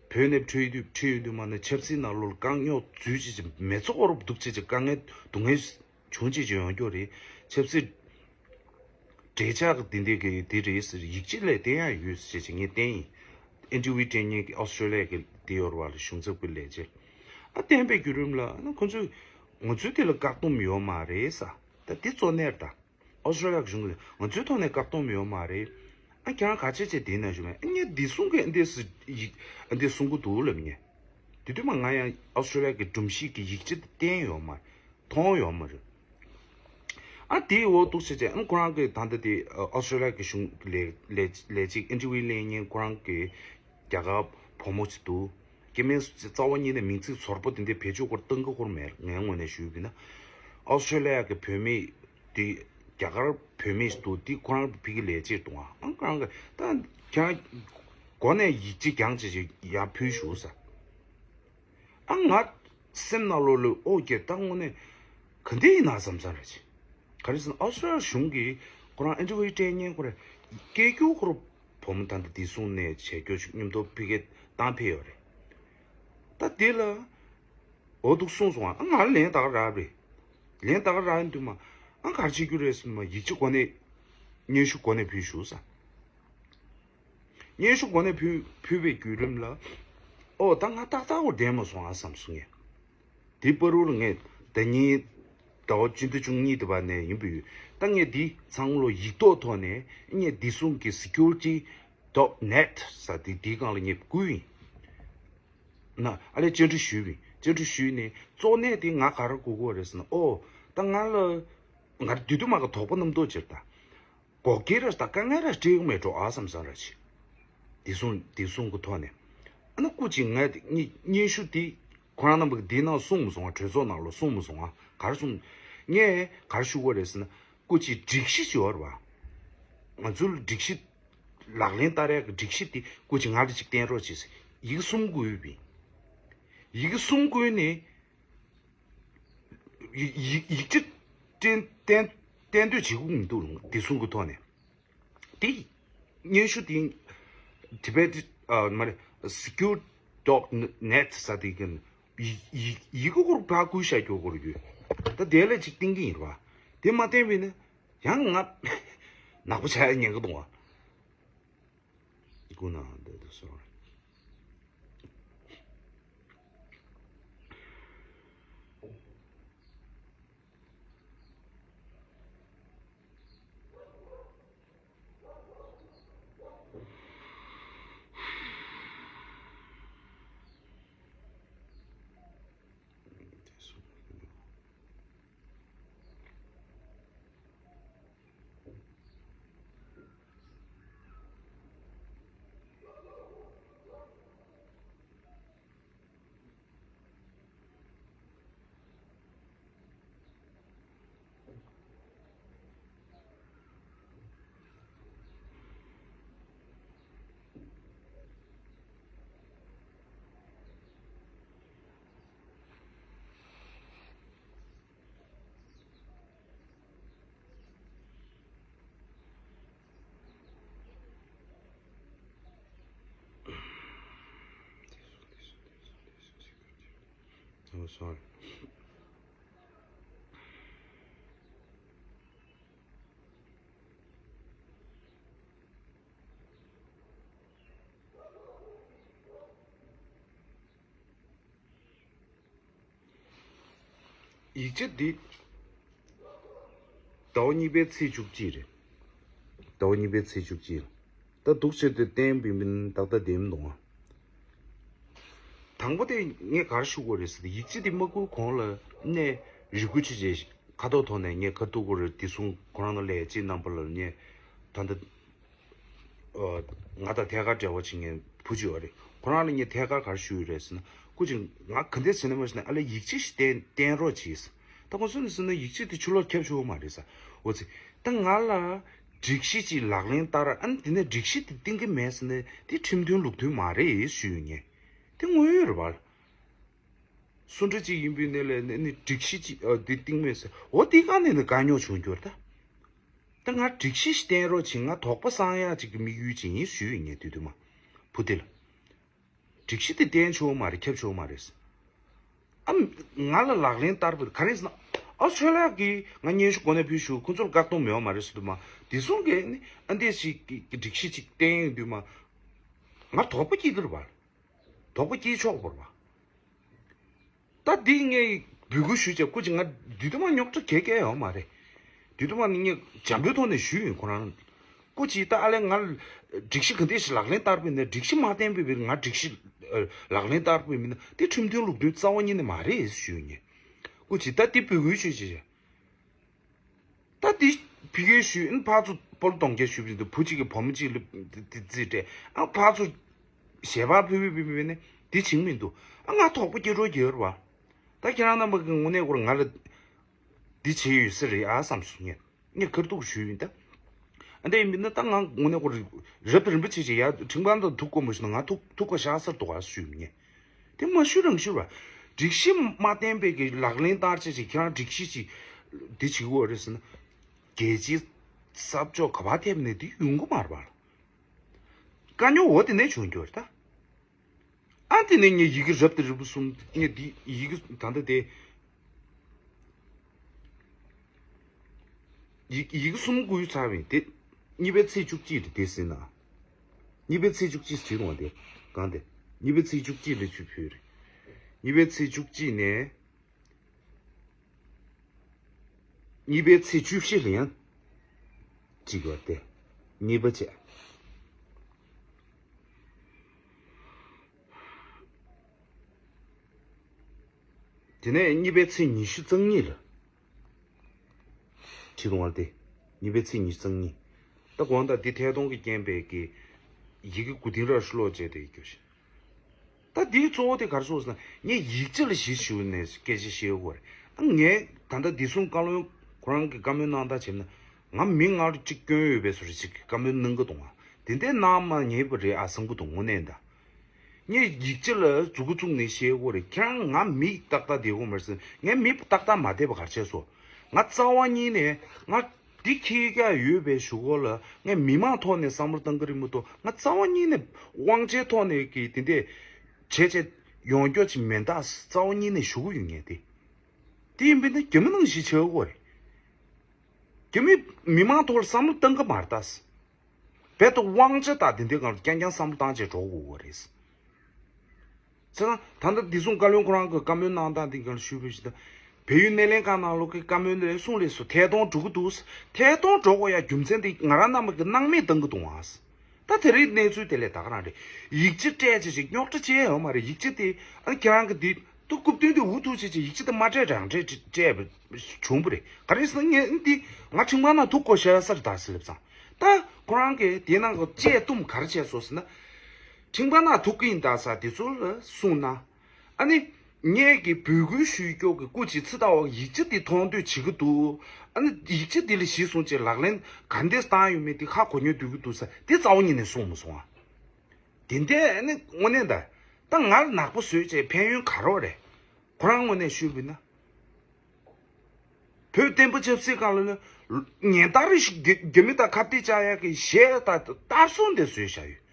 བོད་ནས་ཁྲིད་དུས་ཁྲིད་ཡོང་དུས་མ་ནས་ཆབ་སྲིད་ནང་ལོགས་ལ་རྐང་རྙོག་འཛུལ་བྱས་བྱས་མི་ཚེ་ཧོར་འདུག་བྱས་བྱས་དཀའ་ངལ་སྡུག་བསྔལ་བྱུང་བྱས་བྱས་ཡོང་རྒྱུ་རེད། ཆབ་སྲིད་འབྲེལ་ཆགས་ཀྱི་འདི་འདི་གི་འདི་རེད་ཟེར་ཡིག་ཆ་ལ་བསྟན་ཡ་ཡོད་ཟེར་བྱས་ངས་བསྟན་ཡིན། ཨེན་ཊི་ཝི་སྤྲད་མཁན་གྱི་ཨོ་སི་ཀྲོ་ལི་ཡ་གི་འདི་ཡོད་རེད་པ་ལ། གཞུང་ཚབ་ཀྱི་ལས་བྱེད། ཨ་བསྟན་པའི་བརྒྱུད་རིམ་ལ་ཨ་ནི་ཁོ་ཚོས་ང་ཚོའི་དེ་ལ་བཀག་སྡོམ་ཡོད་མ་རེད་ཟེར། ད་འདི་གཙོ་གནད་རེད་ད། ཨོ་སི་ཀྲོ་ལི་ཡ་གི་གཞུང་གིས་ང་ཚོའི་ཐོག་ནས་བཀག་སྡོམ་ཡོད་མ་རེད། ཨ་ཁྱེད་རང་ག་བྱས་བྱས་དེ་ན་བཞུགས་མེད། ཨ་ངས་འདི་གསུང་གི་འདི་སུ་ཡིག་ཨ་འདི་གསུང་གི་འདུག་ལབ་ངས། དེ་དུས་མ་ང་ཡང་ཨོ་སི་ཀྲོ་ལི་ཡ་གི་སྒྲོམ་གཞི་གི་ཡིག་ཆ་དེ་བསྟན་ཡོད་མ་རེད། མཐོང་ཡོད་མ་རེད། ཨ་དེའི་འོག་འདུག་བྱས་བྱས་ཨ་ཁོ་རང་གི་ད་ལྟ་དེ་ཨོ་སི་ཀྲོ་ལི་ཡ་གི་གཞུང་ལས་ལས་ལས་བྱེད་ཨེན་ཊི་ཝི་ལེན་མཁན་ཁོ་རང་གི་རྒྱ་གར་བུ་མོ་ཅིག་འདུག་སྐྱེ་དམན་རྩ་བ་ཉིད་ནས་མིང་ཚིག་ཚོར་པོ་དེ་འདྲའི་བེད་སྤྱོད་སྐོར་བཏང་གི་སྐོར་མེད། ངའི་ངོས་ནས་ཞུས་པ་ཡིན་ན། ཨོ་སི་ཀྲོ་ལི་ཡ་གི་བུད་མེད་དེ་རྒྱ་གར་བུད་མེད་ཅིག་འདུག་དེ་ཁོ་རང་ཕ་གི་ལས་བྱེད་འདུག་ཨ་ཁོ་རང་གི་ད་ཁྱེད་རང་སྒོ་ནས་ཡིག་ཆ་རྐྱང་བྱས་བྱས་ཡར་ཕུལ་ཞུ་ཟེར། ཨ་ང་སེམས་ནང་ལོགས་ལ་ཨོ་ཀྱེ་ད་དངོས་གནས་ག་འདྲ་ཡིན་ན་བསམ་བསམ་རེད། ག་རེ་ཟེར་ན་ཨོ་སི་ཀྲོ་ལི་ཡ་གཞུང་གིས་ཁོ་རང་ཨེན་ཊི་ཝི་སྤྲད་མཁན་ཁོ་རེད། སྐད་སྒྱུར་ཁོ་རང་བུ་མོ་ད་ལྟ་བདེ་སྲུང་ནས་བྱེད་རྒྱུ་མཉམ་དུ་ཕ་གིར་བཏང་ཕེབས་ཡོད་རེད། ད་དེ་ལ་འོ་འདུག་གསུངས་སོང་ཨ། ང་ལ་ལན་ད་ག་རག་རེད། ལན་ད་ག་རག་ཡིན་དུས་མ་ཨ་ག་རེ་བྱེད་རྒྱུ་རེད་ཟེར་ན་མ་ཡིག་ཆ་གོ་གནས་སྙན་ཞུ་གོ་གནས་ཕུལ་ཞུ་ཟེར། སྙན་ཞུ་གོ་གནས་ཕུལ་ཕུལ་བའི་བརྒྱུད་རིམ་ལ། ཨོ་ད་ང་ཏག་ཏག་པོ་བསྡད་མ་སོང་ཨ་བསམ་སོང་ངས། དེ་བར་དུ་ལ་ངས་ཟླ་ཉིན་ཟླ་བ་བཅུ་བདུན་བཅུ་གཉིས་དེ་བར་ནས་ཡིན་པ་ཡོད། ད་ངས་འདི་ཚང་མ་ལོ་ཡིག་ཐོག་ཐོག་ནས་ངས་བདེ་སྲུང་གི་security dot net ཟེར་དེ་དེའི་སྒང་ལ་ངས་བསྐུར་ཡིན། ན་ཨ་ལས་བཅར་འདྲི་ཞུས་པ་ཡིན། བཅར་འདྲི་ཞུས་ནས་གཙོ་གནད་དེ་ང་ག་རེ་དགོས་ཀྱི་ཡོད་རེད་ཟེར་ན། ཨོ་ད་ང་ལ་ང་དུས་དུ་མ་ག་དོགས་པ་རྣམ་རྟོག་ཅིག་ད། འགོག་རྐྱེན་ར་ད་དཀའ་ངལ་ར་འཕྲད་ཀྱི་མེད་འགྲོ་ཨ་བསམ་བསམ་ར་ཆེ། དེ་གསུང་དེ་གསུང་གི་ཐོག་ནས། ཨ་ན་སྐུ་མཁྱེན་ང་དེ་སྙན་སྙན་ཞུ་དེ་ཁོ་རང་རྣམ་པ་གི་དེ་ནང་གསུངས་མི་སོང་ང་། གྲོས་ཚོགས་ནང་ལ་གསུངས་མི་སོང་ང་། ག་རེ་གསུངས། ངས་ག་རེ་ཞུ་དགོས་རེད་ཟེར་ན། སྐུ་མཁྱེན་སྒྲིག་གཞི་ཅིག་ཡོད་རེད་བ། ང་ཚོ་ལ་སྒྲིག་གཞི་ལག་ལེན་བསྟར་ཡག་གི་སྒྲིག་གཞི་དེ་སྐུ་མཁྱེན་ང་ལ་ཅིག་བསྟན་རོགས་བྱེད་ཟེར། ཡི་གེ་གསུམ་བསྐུར་བས། ཡི་གེ་གསུམ་བསྐུར་ནས། ཡིག་ཡིག་ཡིག་ཆ་སྟོན་སྟོན་སྟོན་འདོད་བྱེད་ཀྱི་མི་འདུག་དེ་གསུང་གི་ཐོག་ནས། དེ་སྙན་ཞུ་དེ་Tibet ཨ་མ་རེད། Secure dot net ཟེར་དེ་གི་ཡིག་ཡིག་ཡི་གེ་སྐོར་ཕར་བསྐུར་བཞག་རྒྱུ་སྐོར་ཡོད། ད་དེ་ལ་ཅིག་བསྟན་གྱི་ཡིན་རེད་བ། དེ་མ་བསྟན་པས་ན་ཡང་ང་ནག་པོ་ཆགས་ཡ་ཉེན་ཁ་འདུག་བ། སྐུ་ན་འདོད་དུ་སོང་། Oh, sorry. ཡིག་ཆ་འདི་ཟླ་བ་གཉིས་པའི་ཚེས་བཅུ་གཅིག་རེད། ཟླ་བ་གཉིས་པའི་ཚེས་བཅུ་གཅིག་ད་འདུག་བྱས་ཏེ་གཏན་འབེབས་མིན་ཏག་ཏག་བདེན་མི་འདུག་ཨ། དང་པོ་དེ་ངས་ག་རེ་ཞུ་དགོས་རེད་ཟེར་ཏེ། ཡིག་ཆ་འདི་མ་བསྐུར་གོང་ལ་ནས་རེ་སྐུལ་བྱས་རྗེས་ཁ་ཐོག་ཐོག་ནས་ངས་ག་རེ་ཐུག་དགོས་རེད་དེ་གསུང་། ཁོ་རང་ལ་ལས་བྱེད་རྣམ་པ་ལ་ངས་ད་ལྟ་ཨ་ང་དང་ཐད་ཀར་འབྲེལ་བ་བྱེད་མཁན་བུ་ཅིག་ཡོད་རེད། ཁོ་རང་ལ་ངས་ཐད་ཀར་ག་རེ་ཞུས་ཡོད་རེད་ཟེར་ན། སྐུ་མཁྱེན་ང་ག་འདྲས་བྱས་ན་མ་ཤེས་ན་ཨ་ལས་ཡིག་ཆ་ཞིག་བསྟན་བསྟན་རོགས་གྱིས། ད་ཁོང་ཚོ་ནས་ཟེར་ན་ཡིག་ཆ་དེ་ཕྱི་ལོགས་ཁྱབ་ཆོག་མ་རེད་ས། འོ་ཙི། ད་ང་ལ་སྒྲིག་གཞི་ཅིག་ལག་ལེན་བསྟར། ཨ་ནི་དེ་ནས་སྒྲིག་གཞི་དེ་བཏིང་གི་མེད་ཟེར་ན་དེ་ཁྲིམས་མཐུན་ལུགས་མཐུན་མ་རེད་ཞུས་ཡོད་ངས། དེ་དངོས་ཡོད་རེད་བ། སུ་འདྲ་ཅིག་ཡིན་པའི་གནས་ལ་ནི་ནི་སྒྲིག་གཞི་ཅིག་ཨ་དེ་བཏིང་མེད་ཟེར། འོ་དེ་ག་ནས་ནི་དཀའ་རྙོག་བྱུང་རྒྱུ་རེད་ད། ད་ང་སྒྲིག་གཞི་ཞིག་བསྟན་རོགས་བྱེད། ང་དོགས་པ་སངས་ཡག་ཅིག་གི་དམིགས་ཡུལ་ཅིག་ཡིན་ཞུས་ཡིན་ངས་དུས་དུ་མ། བུ་དེ་ལ། སྒྲིག་གཞི་དེ་བསྟན་ཆོག་མ་རེད། ཁྱབ་ཆོག་མ་རེད། ཨ་ང་ལ་ལག་ལེན་བསྟར་བ་ག་རེ་ཟེར་ན། ཨ་ཆོས་ལགས་ཀྱིས་ང་སྙན་ཞུ་གོ་ནས་ཕུལ་ཞུ། ཁོ་ཚོར་བཀག་སྡོམ་ཡོད་མ་རེད་ཟེར་དུས་མ། དེ་སོང་གི་ནི་ཨ་འདས་ཞིག་གི་སྒྲིག་གཞི་ཅིག་བསྟན་ཡོང་དུས་མ། ང་དོགས་པ་སྐྱེ་གི་རེད་བ། དོགས་པ་སྐྱེ་ཆོག་པ་རེད་བ། ད་འདི་ངས་འབོད་སྐུལ་ཞུས་བྱས། སྐུ་མཁྱེན་ང་དུས་དུ་མ་རྙོག་དྲ་ག་གེ་ཡོད་མ་རེད། དུས་དུ་མ་ནི་ངས་འཇམ་པོའི་ཐོག་ནས་ཞུས་ཡིན་ཁོ་རང་། སྐུ་མཁྱེན་ད་ཨ་ལས་ང་སྒྲིག་གཞི་ག་འདྲས་ཞིག་ལག་ལེན་བསྟར་བས་ན། སྒྲིག་གཞི་མ་བསྟན་པའི་བར་ང་སྒྲིག་གཞི་ལག་ལེན་བསྟར་བས་མིན་ན་དེ་ཁྲིམས་མཐུན་ལུགས་མཐུན་རྩ་བ་ཉིད་ནས་མ་རེད་ཞུས་ཡིན། སྐུ་མཁྱེན་ད་འདི་འབོད་སྐུལ་ཞུས་བྱས། ད་འདི་ཕི་གེ་ཞུས་ཨ་ཕར་ཚུར་སྤོ་ལོ་གཏོང་རྒྱུ་ཞུས་པ་འདུག་བུ་གཅིག་གིས་བུ་མོ་གཅིག་ལ་འདི་རྩིས་སྤྲད། ཨ་ཕར་ཚུར་ཞལ་པར་ཕུལ་བུལ་བུལ་བུལ་ནས་འདི་བྱིང་མི་འདུག་ཨ་ང་དོགས་པ་སྐྱེ་འགྲོ་གི་ཡོད་རེད་བ། ད་ཁྱེད་རང་རྣམ་པ་གི་དངོས་གནས་སྐོར་ང་ལ་འདི་བྱས་ཡོད་ས་རེད་ཨ་བསམ་སོང་ངས། ངས་ཁ་ཐུག་ཞུས་ཡིན་ད། ཨ་འདྲ་ཡིན་མིན་ན་ད་ང་དངོས་གནས་སྐོར་རབ་དང་རིམ་པ་བྱས་བྱས་ཡ་ཁྲིམས་ཁང་དུ་ཐུག་དགོས་མ་ཞུ་ན་ང་ཐུག་ཐུག་པ་ཤག་སར་འདུག་ཨ་ཞུས་མི་ཉན། དེ་མ་ཞུ་རང་ཞུ་བ། སྒྲིག་གཞི་མ་བསྟན་པའི་གི་ལག་ལེན་བསྟར་བྱས་ཅིག་ཁྱེད་རང་སྒྲིག་གཞི་ཅིག་འདི་བྱེད་དགོས་རེད་ཟེར་ན། རྒྱལ་སྤྱིའི་ས་ཕྱོགས་ག་པར་ཐེབས་ནས་འདི་ཡོང་གི་མ་རེད་པ། དཀའ་རྙོག་འོ་དེ་ནས་བྱུང་རྒྱུ་རེད་ད། ཨ་དེ་ནས་ངས་ཡི་གེ་རབ་དང་རིམ་པ་གསུམ་ངས་འདི་ཡི་གེ་ད་ལྟ་དེ། ཡི་ཡི་གེ་གསུམ་བསྐུར་ཚར་བས་དེ། གཉིས་པའི་ཚེས་བཅུ་གཅིག་རེད་དེ་ཟིན་ན། གཉིས་པའི་ཚེས་བཅུ་གཅིག་བྲིས་འོང་དེ། གང་དེ། གཉིས་པའི་ཚེས་བཅུ་གཅིག་ལ་ཆུ་ཕུལ་རེད། གཉིས་པའི་ཚེས་བཅུ་གཅིག་ནས། གཉིས་པའི་ཚེས་བཅུ་བཞི་ལ་ཡང་གཅིག་ཡོད་དེ། གཉིས་པ་བྱས། དེ་ནས་གཉིས་པའི་ཚེས་ཉི་ཤུ་རྩ་གཉིས་ལ། ཁྲི་སྟོང་བ་དེ། གཉིས་པའི་ཚེས་ཉི་ཤུ་རྩ་གཉིས། ད་དགོངས་དག་འདི་ཐད་གཏོང་གི་རྐྱེན་པས་ཀྱི། ཡི་གེ་མགོ་རྟིང་ར་ཧྲི་ལོག་བྱས་ཏེ་ཡི་གེ་ཞིག་ད་འདིའི་གཙོ་བོ་དེ་ག་རེ་ཟེར་ན་ངས་ཡིག་ཆ་ལ་གཞི་བཞག་ནས་སྐད་ཆ་བཤད་དགོས་རེད། ཨ་ངས་ད་ལྟ་འདི་གསུང་བཀའ་བློན་ཁོ་རང་གི་བཀའ་མོལ་གནང་སྟངས་བྱས་ན་ང་མི་ང་ལ་གཅིག་སྐྱོན་ཡོད་པའི་བཟོ་འདྲ་ཅིག་བཀའ་མོལ་གནང་གི་འདུག་ང་དེ་འདྲའི་གནང་མ་ཉེས་པ་རེད་ཨ་བསམ་གི་འདུག་དངོས་གནས་ད། ངས་ཡིག་ཆ་ལ་མཛུབ་གུ་བཙུགས་ནས་བཤད་དགོས་རེད། ཁྱེད་རང་ང་མི་ཏག་ཏག་བསྡད་དགོས་མ་རེད་ཟེར། ངས་མི་ཏག་ཏག་མ་བསྡད་པ་ག་རེ་བྱས་སོང་། ང་རྩ་བ་ཉིད་ནས་ང་འདི་འཁྱེར་ཀྱག་ཡོད་པའི་གཞུག་གུ་ལ་ངས་མི་མང་ཐོག་ནས་བསམ་བློ་བཏང་གི་རེད་མ་གཏོགས་ང་རྩ་བ་ཉིད་ནས་དབང་ཆའི་ཐོག་ནས་ཀྱི་དེ་འདྲས་བྱས་བྱས་ཡོང་རྒྱུ་ཅིག་མེད་ད་རྩ་བ་ཉིད་ནས་ཞུ་གི་ཡོད་ངས་དེ། དེ་ཡིན་པས་ན་རྒྱ་མི་ནང་བཞིན་བྱེད་དགོས་རེད། རྒྱ་མི་མི་མང་ཐོག་ལ་བསམ་བློ་བཏང་གི་མ་རེད་ད། རྦད་དེ་དབང་ཆ་དང་དེ་འདྲའི་སྒང་ལ་རྐྱང་རྐྱང་བསམ་བློ་བཏང་བྱས་འགྲོ་དགོས་ཀྱི་རེད། བྱས་ཙང་ད་ལྟ་བདེ་སྲུང་བཀའ་བློན་ཁོ་རང་གི་བཀའ་མོལ་གནང་སྟངས་དེ་སྒང་ལ་ཞུས་པ་ཞིག་ད། བལ་ཡུལ་སྣེ་ལེན་ཁང་ནང་ལོགས་ཀྱི་བཀའ་མོལ་ལས་གསུང་ལས་སུ་ཐད་གཏོང་འགྲོ་གི་འདུག་ཐད་གཏོང་འགྲོ་དགོས་ཡ་རྒྱུ་མཚན་དེ་ང་རང་རྣམ་པ་གི་སྣང་མེད་བཏང་གི་འདུག་ཨང་། ད་དེ་རིང་གནས་ཚུལ་དེ་ལས་ད་ག་རང་རེད། ཡིག་ཆ་སྤྲད་བྱས་ཅིག་རྙོག་དྲ་ཅི་ཡང་ཡོད་མ་རེད། ཡིག་ཆ་དེ་ཨ་ནི་ཁྱེད་རང་གི་འདི་ཏུ་རྐུབ་སྟོན་དེ་འུ་ཐུག་བྱས་ཅིག་ཡིག་ཆ་དེ་མ་སྤྲད་རང་སྤྲད་སྤྲད་བྱུང་བ་རེད། ག་རེ་ཟེར་ན་ངས་འདི་ང་ཁྲིམས་ཁང་ནང་ཐུག་དགོས་ཤ་ས་རེད་ད་ཟེར་ལབ་ཙང་། ད་ཁོ་རང་གིས་དེ་ནང་གི་བཅད་གཏུམ་ག་རེ་བྱས་སོང་ཟེར་ན། ཁྲིམས་ཁང་ནང་ཐུག་གི་ཡིན་ད་ས་དེ་ཚོ་ལ་གསུངས་ན། ཨ་ནི། ངས་ཀྱི་འབོད་སྐུལ་ཞུ་སྐྱོ་གི་སྐུ་མཁྱེན་ཚེ་ལྟ་བ་ཡིག་ཆ་འདི་མཐོང་འདོད་བྱེད་ཀྱི་འདུག་ཨ་ནི་ཡིག་ཆ་འདི་ལ་གཞི་བཟུང་བྱས་ལག་ལེན་ག་འདྲས་བཏང་ཡོད་མེད་འདི་ཧ་གོ་སྙོན་འདོད་ཀྱི་འདུག་ས་འདི་རྩ་བ་ཉིད་ནས་གསུངས་མ་སོང་ཨ། དེ་འདྲས་ཨ་ནི་དངོས་གནས་ད། ད་ང་ལ་ནག་པོ་བཟོས་བྱས་ཕན་ཡོན་ག་རེ་རེད། ཁོ་རང་ངོས་ནས་ཞུས་པ་ཡིན་ན། བོད་བསྟན་པ་ཆབ་སྲིད་སྒང་ལ་ནི། ཉེན་བརྡ་རེ་ཞིག་རྒྱ་རྒྱ་མི་དང་ཁ་གཏད་བཅག་ཡག་གི་གཞས་དང་གཏར་སྲུང་དེ་བཟོས་བཞག་ཡོད།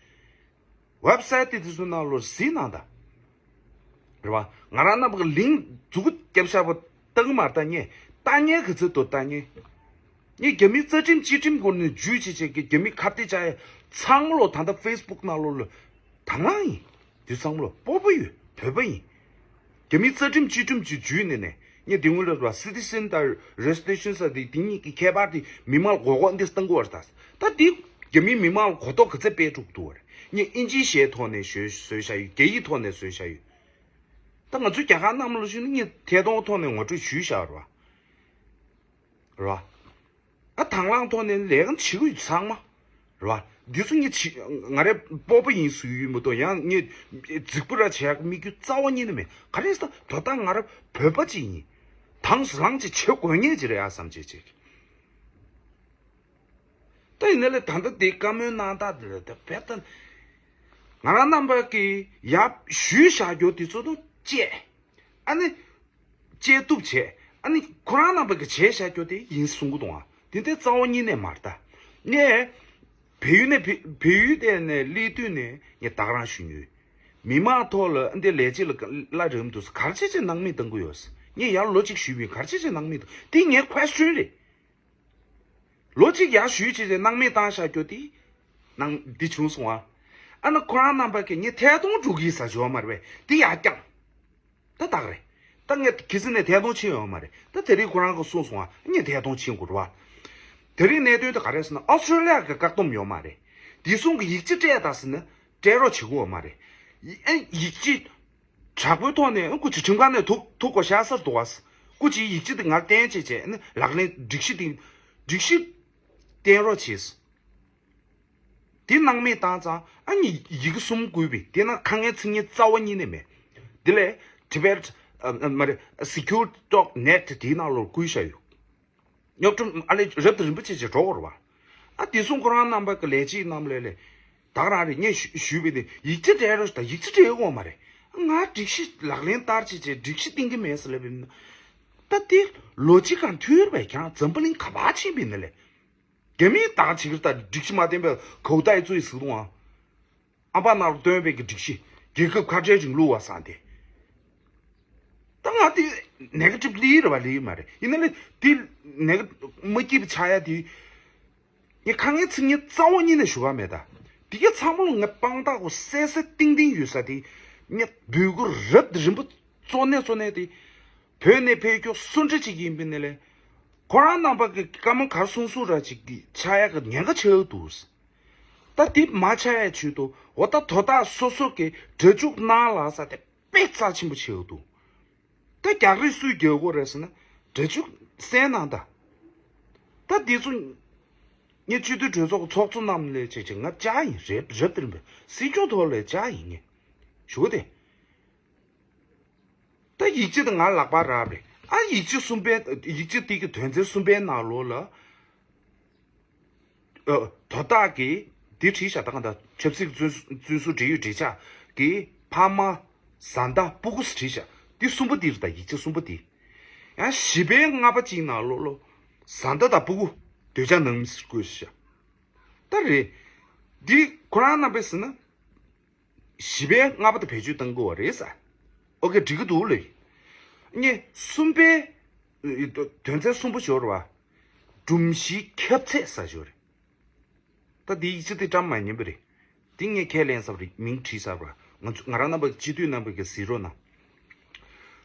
ཝེབ་སའིཊ་དེ་དེ་ཚོ་ནང་ལོགས་གཟིགས་གནང་དང་། རེད་བ། ང་རང་རྣམ་པ་གི་ལིང་མཛུབ་གུ་བརྒྱབ་བཞག་པ་ལྟ་གི་མ་ལྟ་ངས་ལྟ་ཉན་གི་ཚོད་དུ་ལྟ་ཉན། ངས་རྒྱ་མིའི་རྩ་ཁྲིམས་སྤྱི་ཁྲིམས་སྐོར་ནས་ཇུས་བྱེད་བྱེད་ཀྱི་རྒྱ་མི་ཁ་གཏད་བཅག་ཡ་ཚང་མ་ལོ་ད་ལྟ་ཕེ་སི་བུག་ནང་ལོགས་ལ་དང་བླངས་ཡིན། དེ་ཚང་མ་ལོ་སྤོབས་པ་ཡོད་བོད་པ་ཡིན། རྒྱ་མིའི་རྩ་ཁྲིམས་སྤྱི་ཁྲིམས་ཀྱི་ཇུས་ནས་ནས་ངས་དེ་སྔོན་ལ་ར་སི་ཊི་ཟན་དང་རེ་སི་ཊི་རེ་ཤན་ས་དེ་དེ་གཉིས་ཀྱི་ཁྱད་པར་དེ་མི་མང་ལ་གོ་གོ་འདི་བཏང་གི་བར་ད། ད་དེ་རྒྱ་མིའི་མི་མང་ལ་གོ་རྟོགས་ག་ཚད་སྤེལ་ཐུབ་ཐུབ་བར་ངས་ཨིན་ཇིའི་གཞས་ཐོག་ནས་བཟོས་བཟོས་བཞག་ཡོད། རྒྱ་ཡིག་ཐོག་ནས་བཟོས་བཞག་ཡོད། ད་ང་ཚོའི་རྒྱ་གར་རྣམས་ལ་ཞུས་ན་ངས་ཐད་གཏོང་ཐོག་ནས་ངོ་སྤྲོད་ཞུས་བཞག་ར་བ། ར་བ། ཨ་དང་བླངས་ཐོག་ནས་ལས་ཀ་བྱེད་ཀྱི་ཡོད་ཚང་མ། རེད་བ། འདི་ཚོ་ངས་བྱེད་ང་རའི་སྤོབས་པ་ཡིན་ཟེར་གྱི་ཡོད་མ་གཏོགས་ཡང་ངས་རྫིག་པོ་ར་བྱེད་ཡག་གི་དམིགས་ཡུལ་རྩ་བ་ཉིད་ནས་མེད། ག་རེ་ཟེར་ན་དོ་བདག་ང་ར་བོད་པ་ཅིག་ཡིན། དང་ལངས་ཅིག་བྱེད་དགོས་ངེས་ཅིག་རེད་ཨ་བསམ་བྱས་བྱས། ད་ཡིན་ན་ལས་ད་ལྟ་དེ་བཀའ་མོལ་གནང་སྟངས་དེ་ལ་ད་བེད་ད། ང་རང་རྣམ་པ་གི་ཡབ་ཞུས་བཞག་རྒྱུ་དེ་ཚོ་དང་བཅས། ཨ་ནི། བཅད་གཏུབ་བྱས། ཨ་ནི་ཁོ་རང་རྣམ་པ་གི་བྱས་བཞག་རྒྱུ་དེ་ཡིན་གསུང་གི་འདུག་ཨ། དེ་འདྲའི་རྩ་བ་ཉིད་ནས་མ་རེད་ད། ངས་བལ་ཡུལ་ནས་བལ་བལ་ཡུལ་དེ་ནས་སླེབས་དུས་ནས་ངས་ད་ག་རང་ཞུ་མྱོང་ཡོད། མི་མང་ཐོག་ལ་འདི་ལས་བྱེད་ལ་ག་གླ་རེམ་འདུག་ག་རེ་བྱས་བྱས་སྣང་མེད་བཏང་གི་ཡོད། ངས་ཡར་ལོ་གཅིག་ཞུས་པ་ཡིན། ག་རེ་བྱས་བྱས་སྣང་མེད་བཏང་། དེ་ངའི་ཁོ་ཨེ་སི་ཆན་རེད། ལོ་གཅིག་ཡར་ཞུས་བྱས་བྱས་སྣང་མེད་བཏང་བཞག་རྒྱུ་དེ་སྣང་འདི་བྱུང་སོང་ཨ། ཨ་ན་ཁོ་རང་རྣམ་པ་གིས་ངས་ཐད་གཏོང་འགྲོ་གི་ཡིན་ཟེར་ཞུ་བ་མ་རེད་པས། དེ་ཡར་བསྐྱངས། ད་རྟགས་རེད། ད་ངས་གི་སི་ནས་ཐད་གཏོང་ཕྱིན་ཡོད་མ་རེད། ད་དེ་རིང་ཁོ་རང་གིས་གསུངས་སོང་ཨ། ངས་ཐད་གཏོང་ཕྱིན་དགོས་རེད་བ། དེ་རིང་གནད་དོན་དེ་ག་རེ་ཟེར་ན་ཨོ་སི་ཀྲོ་ལི་ཡ་གི་བཀག་སྡོམ་ཡོད་མ་རེད། དེ་སོང་གི་ཡིག་ཆ་སྤྲད་དང་ཟེར་ན་སྤྲད་རོགས་བྱེད་ཀྱི་ཡོད་མ་རེད། ཡི་ཨེ་ཡིག་ཆ་དྲག་པོའི་ཐོག་ནས་ཨ་སྐུ་མཁྱེན་ཁྲིམས་ཁང་ནས་ཐུག་ཐུག་དགོས་ཤག་ཟེར་འདུག་བ། སྐུ་མཁྱེན་ཡིག་ཆ་དེ་ངར་བསྟན་བྱས་བྱས་ཨ་ནི་ལག་ལེན་སྒྲིག་གཞི་དེ་སྒྲིག་གཞི་བསྟན་རོགས་བྱས། དེ་སྣང་མེད་བཏང་ཙང་ཨ་ནི་ཡི་གེ་གསུམ་བཀོད་པས་དེ་ན་དཀའ་ངལ་འཚོལ་མཁན་རྩ་བ་ཉིད་ནས་མེད། དེ་ལས་Tibet ཨ་མ་རེད་secure dot net དེའི་ནང་ལོགས་བཀོད་བཞག་ཡོད། རྙོག་དྲ་ཨ་ལས་རབ་དང་རིམ་པ་བྱས་བྱས་འགྲོ་དགོས་རེད་བ། ཨ་དེ་སོང་ཁོ་རང་རྣམ་པ་གི་ལས་བྱེད་རྣམས་ལས་ལས་ད་ག་རང་རེད། ངས་ཞུ་ཞུས་པ་དེ་ཡིག་ཆ་སྤྲད་རོགས་ཞུ་ད་ཡིག་ཆ་སྤྲད་ཡོད་དགོས་མ་རེད། ང་སྒྲིག་གཞི་ལག་ལེན་བསྟར་བྱས་བྱས་སྒྲིག་གཞི་བཏིང་གི་མེད་ཟེར་ལབ་པ་ཡིན་ན། ད་དེ་ལོ་གཅིག་གང་མཐུད་རེད་པས། ཁྱེད་རང་འཛམ་བུ་གླིང་ག་པར་ཕྱིན་པ་ཡིན་ན་ལས། རྒྱ་མིས་ད་ག་བྱེད་ཀྱི་རེད། ད་སྒྲིག་གཞི་མ་བསྟན་པའི་གའུ་ཏའི་ཙུའི་ཟིག་དང་ཨ། ཨམ་པ་ནང་ལ་བཏོན་པའི་གི་སྒྲིག་གཞི་རྒྱལ་ཁབ་ཁ་བྲལ་རིང་ལུགས་པ་བཟང་སྟེ། ད་ང་དེ་ནེ་ག་ཊིབ་ལི་རེད་བ་ལི་མ་རེད། ཡིན་ན་ལས་དེ་ནེ་ག་མ་སྐྱིད་པ་ཆགས་ཡ་དེ་ངས་དཀའ་ངལ་འཚོལ་མཁན་རྩ་བ་ཉིད་ནས་ཞུ་ག་མེད། ད་དེ་ག་ཚང་མ་ལ་ངས་དཔང་རྟགས་གོ་གསལ་གསལ་ཏིང་ཏིང་ཡོད་ས་དེ་ངས་འབོད་སྐུལ་རབ་དང་རིམ་པ་གཙོ་གནད་གཙོ་གནད་དེ་བོད་ནས་ཕེབས་རྒྱུ་སུ་འདྲ་ཅིག་ཡིན་པ་ཡིན་ན་ལས་ཁོ་རང་རྣམ་པ་གི་བཀའ་མོལ་ག་རེ་གསུང་གསུང་ར་ཅིག་གི་ཆགས་ཡ་གི་ཉེན་ཁ་ཆེ་བ་འདུག་ད་དེ་མ་ཆགས་ཡ་ཆེད་དུ་འོ་ད་དོ་བདག་སོ་སོ་གི་སྒྲ་འཇུག་གནང་ལ་ས་དེ་དཔེ་རྩ་ཆེན་པོ་ཆེ་བ་འདུག་ད་རྒྱག་རེས་སུས་རྒྱག་དགོས་རེད་ཟེར་ན། སྒྲ་འཇུག་གསན་གནང་དང་། ད་འདི་ཚོ་ངས་སྤྱི་འཐུས་གྲོས་ཚོགས་ཀྱི་ཚོགས་གཙོ་རྣམས་ལ་བྱས་བྱས་ང་བཅར་ཡིན། རེབ་རེབ་དེ་རིང་པས་སྲིད་སྐྱོང་ཐོག་ལ་བཅར་ཡིན་ངས་ཞུ་གི་དེ། ད་ཡིག་ཆ་དེ་ང་ལག་པར་རག་པ་རེད། ཨ་ཡིག་ཆ་གསུམ་པའི་ཡིག་ཆ་དེ་གི་དོན་ཚན་གསུམ་པའི་ནང་ལོགས་ལ། ཨ། དོ་བདག་གིས་འདི་བྲིས་བཞག་ད་ག་ད་ཆབ་སྲིད་བཙོན་བཙོན་ཟུར་འབྲེལ་ཡོད་འབྲེལ་ཆགས་ཀྱི་ཕ་མ་བཟའ་ཟླ་སྤུ་གུ་བྲིས་བཞག་འདི་གསུམ་པོ་འདི་རེད། ད་ཡིག་ཆ་གསུམ་པོ་འདི། ཡང་བཞི་པའི་ལྔ་པ་གཅིག་ནང་ལོགས་ལོ། བཟའ་ཟླ་དང་སྤུ་གུ་འདོད་ཆགས་ནང་མི་ཟེར་དགོས་ཤག་ད་རེད། འདི་ཁོ་རང་རྣམ་པས་ཟེར་ན། བཞི་པའི་ལྔ་པ་དེ་བེད་སྤྱོད་གཏང་དགོས་པ་རེད་ས། ཨོ་ཀེ་འགྲིག་གི་འདུག་ལེ། ངས་གསུམ་པའི་དོན་ཚན་གསུམ་པོ་ཤོར་བ། སྒྲོམ་གཞིའི་ཁྱབ་ཚད་ས་ཤོར་རེད། ད་འདི་ཡིག་ཆ་དེ་བཀྲམ་མ་ཉན་པ་རེད། འདི་ངས་ཁས་ལེན་ས་རེད། མིང་བྲིས་ས་རེད། ང་ཚོ་ང་རང་རྣམ་པ་སྤྱི་འཐུས་རྣམ་པ་གིས་གཟིགས་རོགས་གནང་།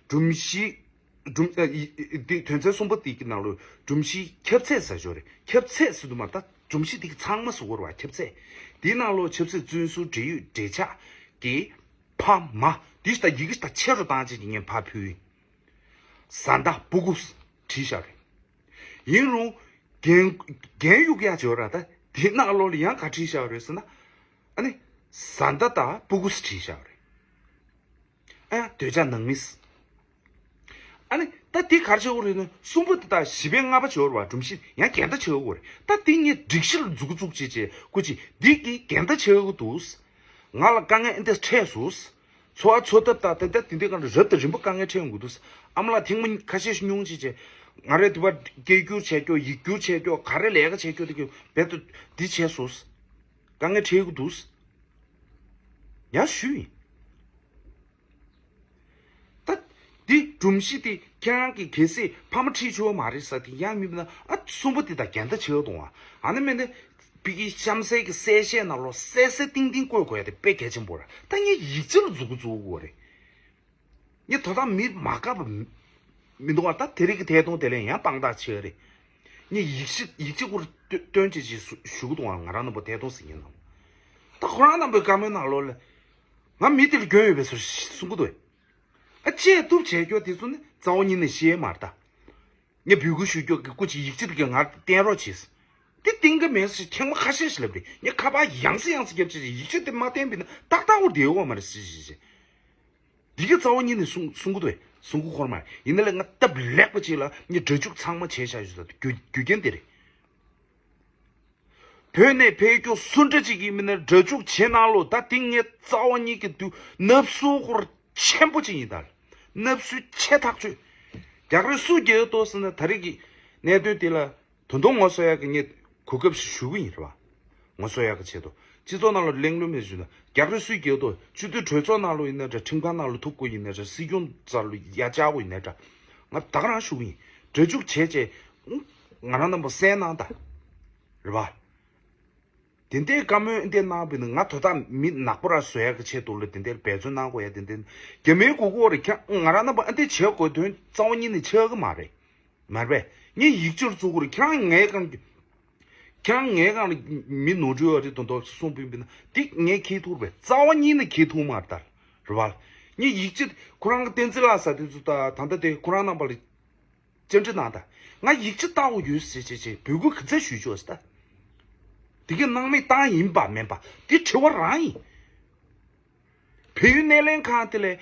སྒྲོམ་གཞི། སྒྲོམ་ཨ་ཡི་ཡི་འདི་དོན་ཚན་གསུམ་པོ་འདི་གི་ནང་ལོ་སྒྲོམ་གཞིའི་ཁྱབ་ཚད་ཟེར་ཞོར་རེད། ཁྱབ་ཚད་ཟེར་དུ་མ་ད་སྒྲོམ་གཞི་འདི་གི་ཚང་མ་ཟེར་དགོས་རེད་བ། ཁྱབ་ཚད་འདིའི་ནང་ལོ་ཆབ་སྲིད་བཙོན་ཟུར་འབྲེལ་ཡོད་འབྲེལ་ཆགས་ཀྱི་ཕ་མ་འདི་ད་ཡི་གེ་ད་ཆེ་རུ་བཏང་བྱས་ཀྱི་ངས་ཕར་ཕུལ་ཡིན། བཟའ་ཟླ་སྤུ་གུ་བྲིས་བཞག་རེད། ཡིན་རུང་རྒན་རྒན་གཡུག་ཡག་བྱོས་ར། ད་འདི་ནང་ལོ་ལ་ཡང་ག་བྲིས་བཞག་རེད་ཟེར་ན། ཨ་ནི་བཟའ་ཟླ་དང་སྤུ་གུ་བྲིས་བཞག་རེད། ཨ་ཡང་འདོད་ཆགས་ནང་མི། ཨ་ནི་ད་འདི་ག་རེ་བྱེད་དགོས་རེད་ན། གསུམ་པོ་དེ་དག་བཞི་པའི་ལྔ་པ་བྱེད་དགོས་རེད་བ། སྒྲོམ་གཞི་ཡང་འགལ་ཟླ་བྱེད་དགོས་རེད། ད་འདི་ངས་སྒྲིག་གཞི་ལ་འཛུགས་འཛུགས་བྱེད་བྱེད་སྐུ་མཁྱེན། འདི་གི་འགལ་ཟླ་བྱེད་དགོས་འདུག་ང་ལ་དཀའ་ངལ་འདི་འཕྲད་སོང་། འཚོ་བ་འཚོ་ཐབས་དང་དེ་འདྲ་དེ་འདྲའི་སྒང་ལ་རབ་དང་རིམ་པ་དཀའ་ངལ་འཕྲད་ཡོང་གི་འདུག་ཨ་མ་ལགས་ཐེངས་མ་ཁ་ཤས་ཤིག་སྙུང་བྱེད་བྱེད། ང་རེ་དེ་བ་སྐད་སྒྱུར་བྱས་ཀྱོ། ཡིག་སྒྱུར་བྱས་ཀྱོ། ག་རེ་ལས་ཀ་བྱས་ཀྱོ། དེ་གི་རྦད་དེ་འདི་བྱས་སོང་། དཀའ་ངལ་འཕྲད་ཀྱི་འདུག་ཡང་ཞུས་ཡིན། ད་འདི་སྒྲོམ་གཞི་དེ་ཁྱེད་རང་གིས་གལ་སྲིད་ཕ་མ་ཁྲིད་ཆོག་མ་རེད་ཟེར་དེ་ཡང་མིན་ན། ཨ་གསུམ་པོ་དེ་དང་འགལ་ཟླ་བྱེད་འོང་བ། ཨ་ནི་མིན་ན་ཕ་གི་གཤམ་གསལ་གྱི་གསལ་བཤད་ནང་ལོགས་གསལ་གསལ་ཏིང་ཏིང་བཀོད་དགོས་ཡ་དེ་དཔེ་གལ་ཆེན་པོ་རེད། ད་ངས་ཡིག་ཆ་ལ་འཛུགས་འཛུགས་དགོས་རེད། ངས་དོ་བདག་མི་མ་དགའ་བ་མི་མི་འདུག་བ། ད་དེ་རིང་གི་ཐད་གཏོང་དེ་ལས་ཡང་དཔང་རྟགས་ཆེ་བ་རེད། ངས་ཡིག་ཆ་ཡིག་ཆ་སྐོར་སྟོན་སྟོན་བྱེད་ཅེས་ཞུ་གི་འདུག་བ། ང་རང་རྣམ་པ་ཐད་གཏོང་ཟེར་མཁན་རྣམས། ད་ཁོ་རང་རྣམ་པའི་བཀའ་མོལ་ནང་ལོགས་ལ་ང་མི་དེ་ལ་སྐྱོན་ཡོད་པའི་བཟོ་གསུང་གི་འདུག་ཨ་བཅད་གཏུབ་བྱས་ཀྱོག་དེ་ཚོ་ནི་རྩ་བ་ཉིད་ནས་ཤེས་མ་རེད་ད། ངས་འབོད་སྐུལ་ཞུ་རྒྱུ་གི་སྐུ་མཁྱེན་ཡིག་ཆ་དེ་ག་ང་བསྟན་རོགས་བྱས། དེ་བསྟན་གི་མེད་ཟེར་ཐེངས་མ་ཁ་ཤས་ཤིག་ལབ་རེད། ངས་ཁ་པར་ཡང་སེ་ཡང་སེ་བརྒྱབ་བྱས་ཡིག་ཆ་དེ་མ་བསྟན་པ་ཡིན་ན་ཏག་ཏག་འོ་བསྡད་ཡོད་མ་རེད་ཟེར་བྱས་བྱས། འདི་གི་རྩ་བ་ཉིད་ནས་གསུང་གསུང་གི་འདུག་བས། གསུང་གི་ཁོར་མ་རེད། ཡིན་ན་ལས་ང་སྟབས་ལེགས་པ་ཅིག་ལ་ངས་སྒྲ་འཇུག་ཚང་མ་བྱས་བཞག་ཡོད་ས་རྒྱུ་རྒྱུ་རྐྱེན་དེ་རེད། བོད་ནས་ཕེབས་རྒྱུ་སུ་འདྲ་ཅིག་ཡིན་མིན་ན་སྒྲ་འཇུག་བྱེད་གནང་ལོ། ད་དེ་ངས་རྩ་བ་ཉིད་ཀྱི་དུས་ནབ་སུ་སྐོར་ཆེན་པོ་ཅིག་ཡིན་ད། ནབ་སུ་ཆེ་ཐག་ཆོད། རྒྱག་རེས་སུ་རྒྱག་ཏོ་ཟེར་ན་ད་རེས་ཀྱི་གནད་དོན་དེ་ལ་དོན་དུ་ངོ་སོ་ཡག་གི་ངས་གོ་སྐབས་ཤིག་ཞུ་གི་ཡིན་རེད་བ། ངོ་སོ་ཡག་གི་ཆེད་དུ་སྤྱི་ཚོགས་ནང་ལ་གླེང་སློང་མེད་ཞུ་ན། རྒྱག་རེས་སུ་རྒྱག་ཏོ། སྤྱི་འཐུས་གྲོས་ཚོགས་ནང་ལོ་ཡིན་ན་འདྲ། ཁྲིམས་ཁང་ནང་ལོ་ཐུག་དགོས་ཡིན་ན་འདྲ། སྲིད་སྐྱོང་རྩ་ལོ་ཡ་བཅར་དགོས་ཡིན་ན་འདྲ། ང་ད་ག་རང་ཞུ་གི་ཡིན། སྒྲ་འཇུག་བྱས་བྱས་ང་རང་རྣམ་པ་གསན་གནང་ད། རེད་བ། དེ་འདྲའི་བཀའ་མོལ་འདི་གནང་བས་ན་ང་དོ་བདག་མི་ནག་པོ་ར་བཟོ་ཡག་གི་ཆེད་དུ་ལ་དེ་འདྲའི་འབད་བརྩོན་གནང་དགོས་ཡ་དེ་འདྲའི་རྒྱ་མིའི་གུ་གུ་རེ་ཁྱ་ང་རང་རྣམ་པ་ཨ་འདི་བྱེད་དགོས་དོན་རྩ་བ་ཉིད་ནས་ཆགས་ཀྱི་མ་རེད། མ་རེད་པས། ངས་ཡིག་ཆར་བཙུགས་རེད། ཁྱེད་རང་ངའི་སྒང་ཁྱེད་རང་ངའི་སྒང་ལ་མི་ནོར་འཁྲུལ་ཡོད་རེད་དོན་དུ་གསུངས་པིན་པིན་ན་འདི་ངས་ཁྱེད་ཐུག་པས། རྩ་བ་ཉིད་ནས་ཁྱེད་ཐུག་མ་རེད་ད། རེད་བ། ངས་ཡིག་ཆ་ཁོ་རང་གི་བསྟན་འཛིན་ལགས་ཟེར་དེ་ཚོ་ད་ད་ལྟ་དེ་ཁོ་རང་རྣམ་པ་ལ། བཅར་འདྲི་གནང་དང་། ང་ཡིག་ཆ་ལྟ་བ་ཡོད་ཟེར་བྱས་བྱས་འབོད་སྐུལ་ག་ཚད་ཞུས་ཆོག་ཟེར་ད། དེ་གའི་སྣང་མེད་བཏང་ཡིན་པ་མིན་པ་དེ་དྲི་བ་རང་ཡིན། བལ་ཡུལ་སྣེ་ལེན་ཁང་དེ་ལས་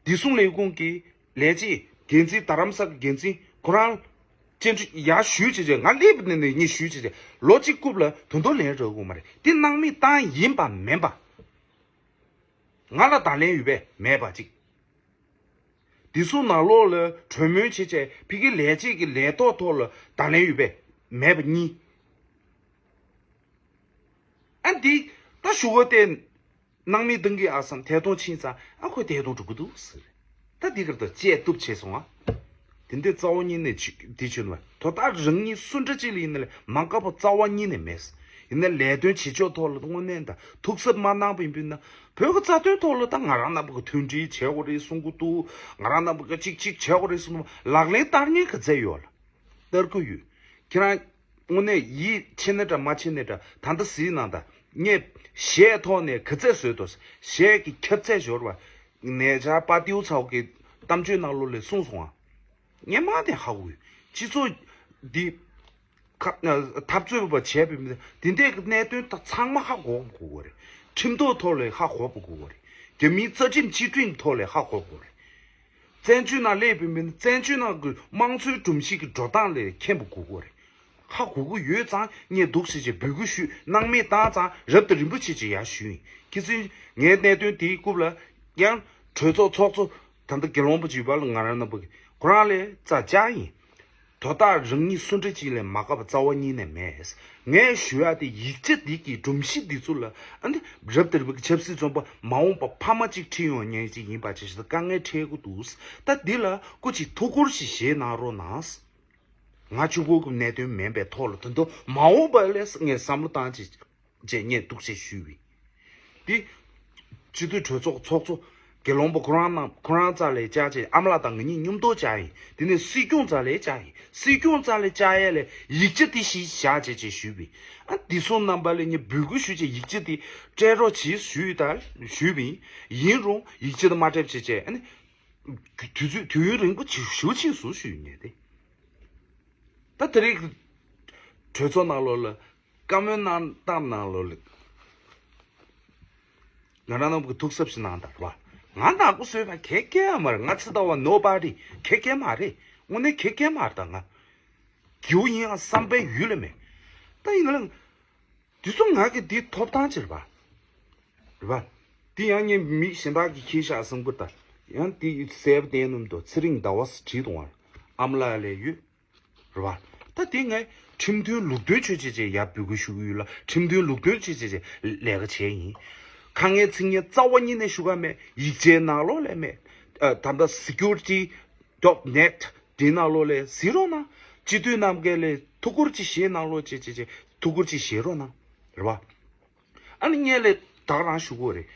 བདེ་སྲུང་ལས་ཁུངས་ཀྱི་ལས་བྱེད་འགན་འཛིན་རྡ་རམ་ས་གི་འགན་འཛིན་ཁོ་རང་བཅར་འདྲི་ཡར་ཞུས་བྱས་བྱས་ང་སླེབས་པ་ནས་ནས་ངས་ཞུས་བྱས་བྱས་ལོ་གཅིག་རྐུབ་ལ་དོན་དོན་ལན་རག་གི་མ་རེད། དེ་སྣང་མེད་བཏང་ཡིན་པ་མིན་པ། ང་ལ་བརྡ་ལན་ཡོད་པས་མེད་པ་གཅིག་བདེ་སྲུང་ནང་ལོགས་ལ་གྲོས་མོལ་བྱེད་བྱས་ཕ་གི་ལས་བྱེད་ཀྱི་ལས་ཐོག་ཐོག་ལ་བརྡ་ལན་ཡོད་པས་མེད་པ་གཉིས། ཨ་འདི་ད་ཞུ་བ་དེ་སྣང་མེད་གཏོང་གི་ཨ་བསམ་ཐད་གཏོང་ཕྱིན་ཙང་ཨ་ཁོས་ཐད་གཏོང་འགྲོ་གི་འདུག་ཟེར། ད་འདི་གར་ད་བཅད་གཏུབ་བྱས་སོང་ཨ། དེ་འདྲའི་རྩ་བ་ཉིད་ནས་ཅི་འདི་བྱོས་ནུས་པ་དོ་བདག་རང་ཉིད་སུ་འདྲ་ཅིག་ལ་ཡིན་ན་ལས་མ་དགའ་པོ་རྩ་བ་ཉིད་ནས་མེད། ཡིན་ན་ལས་དོན་བྱེད་ཕྱོགས་ཐོག་ལ་དངོས་གནས་ད་ཐུགས་གཟབ་མ་གནང་པ་ཡིན་པས་ན་བོད་ཀྱི་རྩ་དོན་ཐོག་ལ་ད་ང་རང་རྣམ་པ་གི་མཐུན་སྒྲིལ་བྱས་དགོས་རེད་གསུང་གི་འདུག་ང་རང་རྣམ་པ་གི་གཅིག་གཅིག་བྱས་དགོས་རེད་གསུང་གི་འདུག་ལག་ལེན་བསྟར་མཁན་ག་ཚད་ཡོད་ལ་བསྟར་གི་ཡོད། ཁྱེད་རང་དངོས་གནས་ཡིད་ཆེས་ནའི་འདྲ་མ་ཆེས་ནའི་འདྲ་ད་ལྟ་གཟིགས་གནང་དང་ངས་གཞས་ཐོག་ནས་ག་ཚད་བཟོས་འདུག་གཞས་ཀྱི་ཁྱབ་ཚད་འབྱོར་བ། ནས་ཆ་པ་ཏིའུ་ཚའོ་གི་ གཏམ་བརྗོད་ནང་ལོགས་ལ་གསུངས་སོང་ཨ། ངས་མ་དེ་ཧ་གོ་ཡོད། སྤྱི་ཚོགས་འདི་ཁ་འཐབ་རྩོད་པ་བྱས་པའི་མི་དེ་འདྲའི་གནད་དོན་ད་ཚང་མ་ཧ་གོ་དགོས་པ་རེད། ཁྲིམས་ཐོག་ཐོག་ལ་ཧ་གོ་དགོས་པ་རེད། རྒྱ་མིའི་རྩ་ཁྲིམས་སྤྱི་ཁྲིམས་ཐོག་ལ་ཧ་གོ་དགོས་པ་རེད། བཙན་བྱོལ་ནང་སླེབས་པའི་མི་བཙན་བྱོལ་ནང་གི་དམངས་གཙོའི་སྒྲོམ་གཞི་གི་འགྲོ་སྟངས་ལ་མཁྱེན་པ་དགོས་པ་རེད། ཧ་གོ་གི་ཡོད་ཙང་ངས་འདུག་ཟེར་བྱས་འབོད་སྐུལ་ཞུས། སྣང་མེད་བཏང་ཙང་རབ་དང་རིམ་པ་བྱས་བྱས་ཡར་ཞུས་ཡིན། ཁྱེད་ཚོས་ངའི་གནད་དོན་དེའི་རྐུབ་ལ་ཡང་གྲོས་ཚོགས་ཚོགས་གཙོ་ད་ལྟ་དགེ་སློང་པོ་བྱིས་པ་ལ་ང་རང་རྣམ་པ་གི་ཁོ་རང་ལ་རྩ་བཅག་ཡིན། དོ་བདག་རང་ཉིད་སུ་འདྲ་ཅིག་ལས་མ་དགའ་བ་རྩ་བ་ཉིད་ནས་མེད། ངས་ཞུ་ཡག་དེ་ཡིག་ཆ་འདི་གི་སྒྲོམ་གཞི་འདི་ཚོ་ལ་ཨ་ནི་རབ་དང་རིམ་པ་གི་ཆབ་སྲིད་བཙོན་པ་མ་འོངས་པ་ཕ་མ་གཅིག་ཁྲིད་ཡོང་མཁན་ཅིག་ཡིན་པ་ཅིག་ཞིག་དཀའ་ངལ་འཕྲད་ཀྱི་འདུག་ད་འདི་ལ་སྐུ་མཁྱེན་ཐུགས་ཁུར་ཞིག་བཞེས་གནང་རོགས་གནང་། ང་གཅིག་པོ་གི་གནད་དོན་མིན་པའི་ཐོག་ལ་ད་དུང་མ་འོངས་པ་ལ་ངས་བསམ་བློ་བཏང་ཅིག་ཅེས་ངས་འདུག་ཅེས་ཞུས་པས། འདི་སྤྱི་འཐུས་གྲོས་ཚོགས་ཚོགས་གཙོ་དགེ་སློང་པོ་ཁོ་རང་རྣམས་ཁོ་རང་རྩ་ལས་བཅག་ཅེས་ཨ་མ་ལགས་དང་ང་གཉིས་མཉམ་དུ་བཅག་ཡིན། དེ་ནས་སྲིད་སྐྱོང་རྩ་ལས་བཅག་ཡིན། སྲིད་སྐྱོང་རྩ་ལས་བཅག་ཡས་ལས་ཡིག་ཆ་དེ་ཞིག་བཞག་ཅེས་ཅེས་ཞུས་པས། ཨ་འདི་སོང་རྣམ་པ་ལ་ངས་འབོད་སྐུལ་ཞུས་ཅེས་ཡིག་ཆ་དེ་སྤྲད་རོགས་བྱེད་ཞུས་དང་ཞུས་པས། ཡིན་རུང་ཡིག་ཆ་དེ་མ་སྤྲད་ཅེས་ཅེས་ཨ་ནི་དུས་ཚོད་དུས་ཡུན་རིང་པོ་ཞུ་ཕྱིན་སོང་ཞུས་ངས་དེ། ད་དེ་རིང་གྲོས་ཚོགས་ནང་ལོགས་ལ་བཀའ་མོལ་གནང་སྟངས་ནང་ལོགས་ལ་ང་རང་རྣམས་ཀྱི་ཐུགས་གཟབ་ཞིག་གནང་དང་ར། ང་ནག་པོ་བཟོས་པ་གལ་གལ་ཡང་མ་རེད། ང་ཚེ་ལྟ་བ་ནོ་བ་ཌི་གལ་གལ་མ་རེད། དངོས་གནས་གལ་གལ་མ་རེད། ད་ང་སྒེའུ་ཡིན་ཡང་བསམ་པའི་ཡུལ་ལ་མེད། ད་ཡིན་ན་ལ་འདི་ཚོ་ང་གི་འདི་ཐོབ་ཐང་ཅིག་རེད་པ། རེད་པ། འདི་ཡང་ངས་མི་གཞན་དག་གིས་ཁྱེར་བཞག་བསམ་གི་ད། ཡང་འདི་གསལ་པོ་བསྟན་ནམ་དུ་ཚེ་རིང་ཟླ་བ་བྲིས་འདུག་ཨ། ཨ་མ་ལགས་ལས་ཡོད། རེད་པ། ད་དེ་ངས་ཁྲིམས་མཐུན་ལུགས་མཐུན་ཆོས་བྱེད་ཅེས་ཡར་འབོད་སྐུལ་ཞུ་གི་ཡོད་ལ། ཁྲིམས་མཐུན་ལུགས་མཐུན་ཆོས་བྱེད་ཅེས་ལས་ཀ་བྱས་ཡིན། ཁ་ངན་ཚིག་ངན་རྩ་བ་ཉིད་ནས་ཞུ་ག་མེད། ཡིག་ཆའི་ནང་ལོགས་ལས་མེད། ཨ་ད་ལྟ་སི་ཀུ་རི་ཊི་ཌོཊ་ནེཊ་དེ་ནང་ལོགས་ལས་གཟིགས་རོགས་གནང་། སྤྱི་འཐུས་རྣམས་ཀྱིས་ལས་ཐུགས་ཁུར་ཅིག་བཞེས་གནང་རོགས་ཅེས་ཅེས་ཅེས་ཐུགས་ཁུར་ཅིག་བཞེས་རོགས་གནང་། རེད་པ། ཨ་ནི་ངས་ལས་ད་ག་རང་ཞུ་གི་ཡོད་རེད།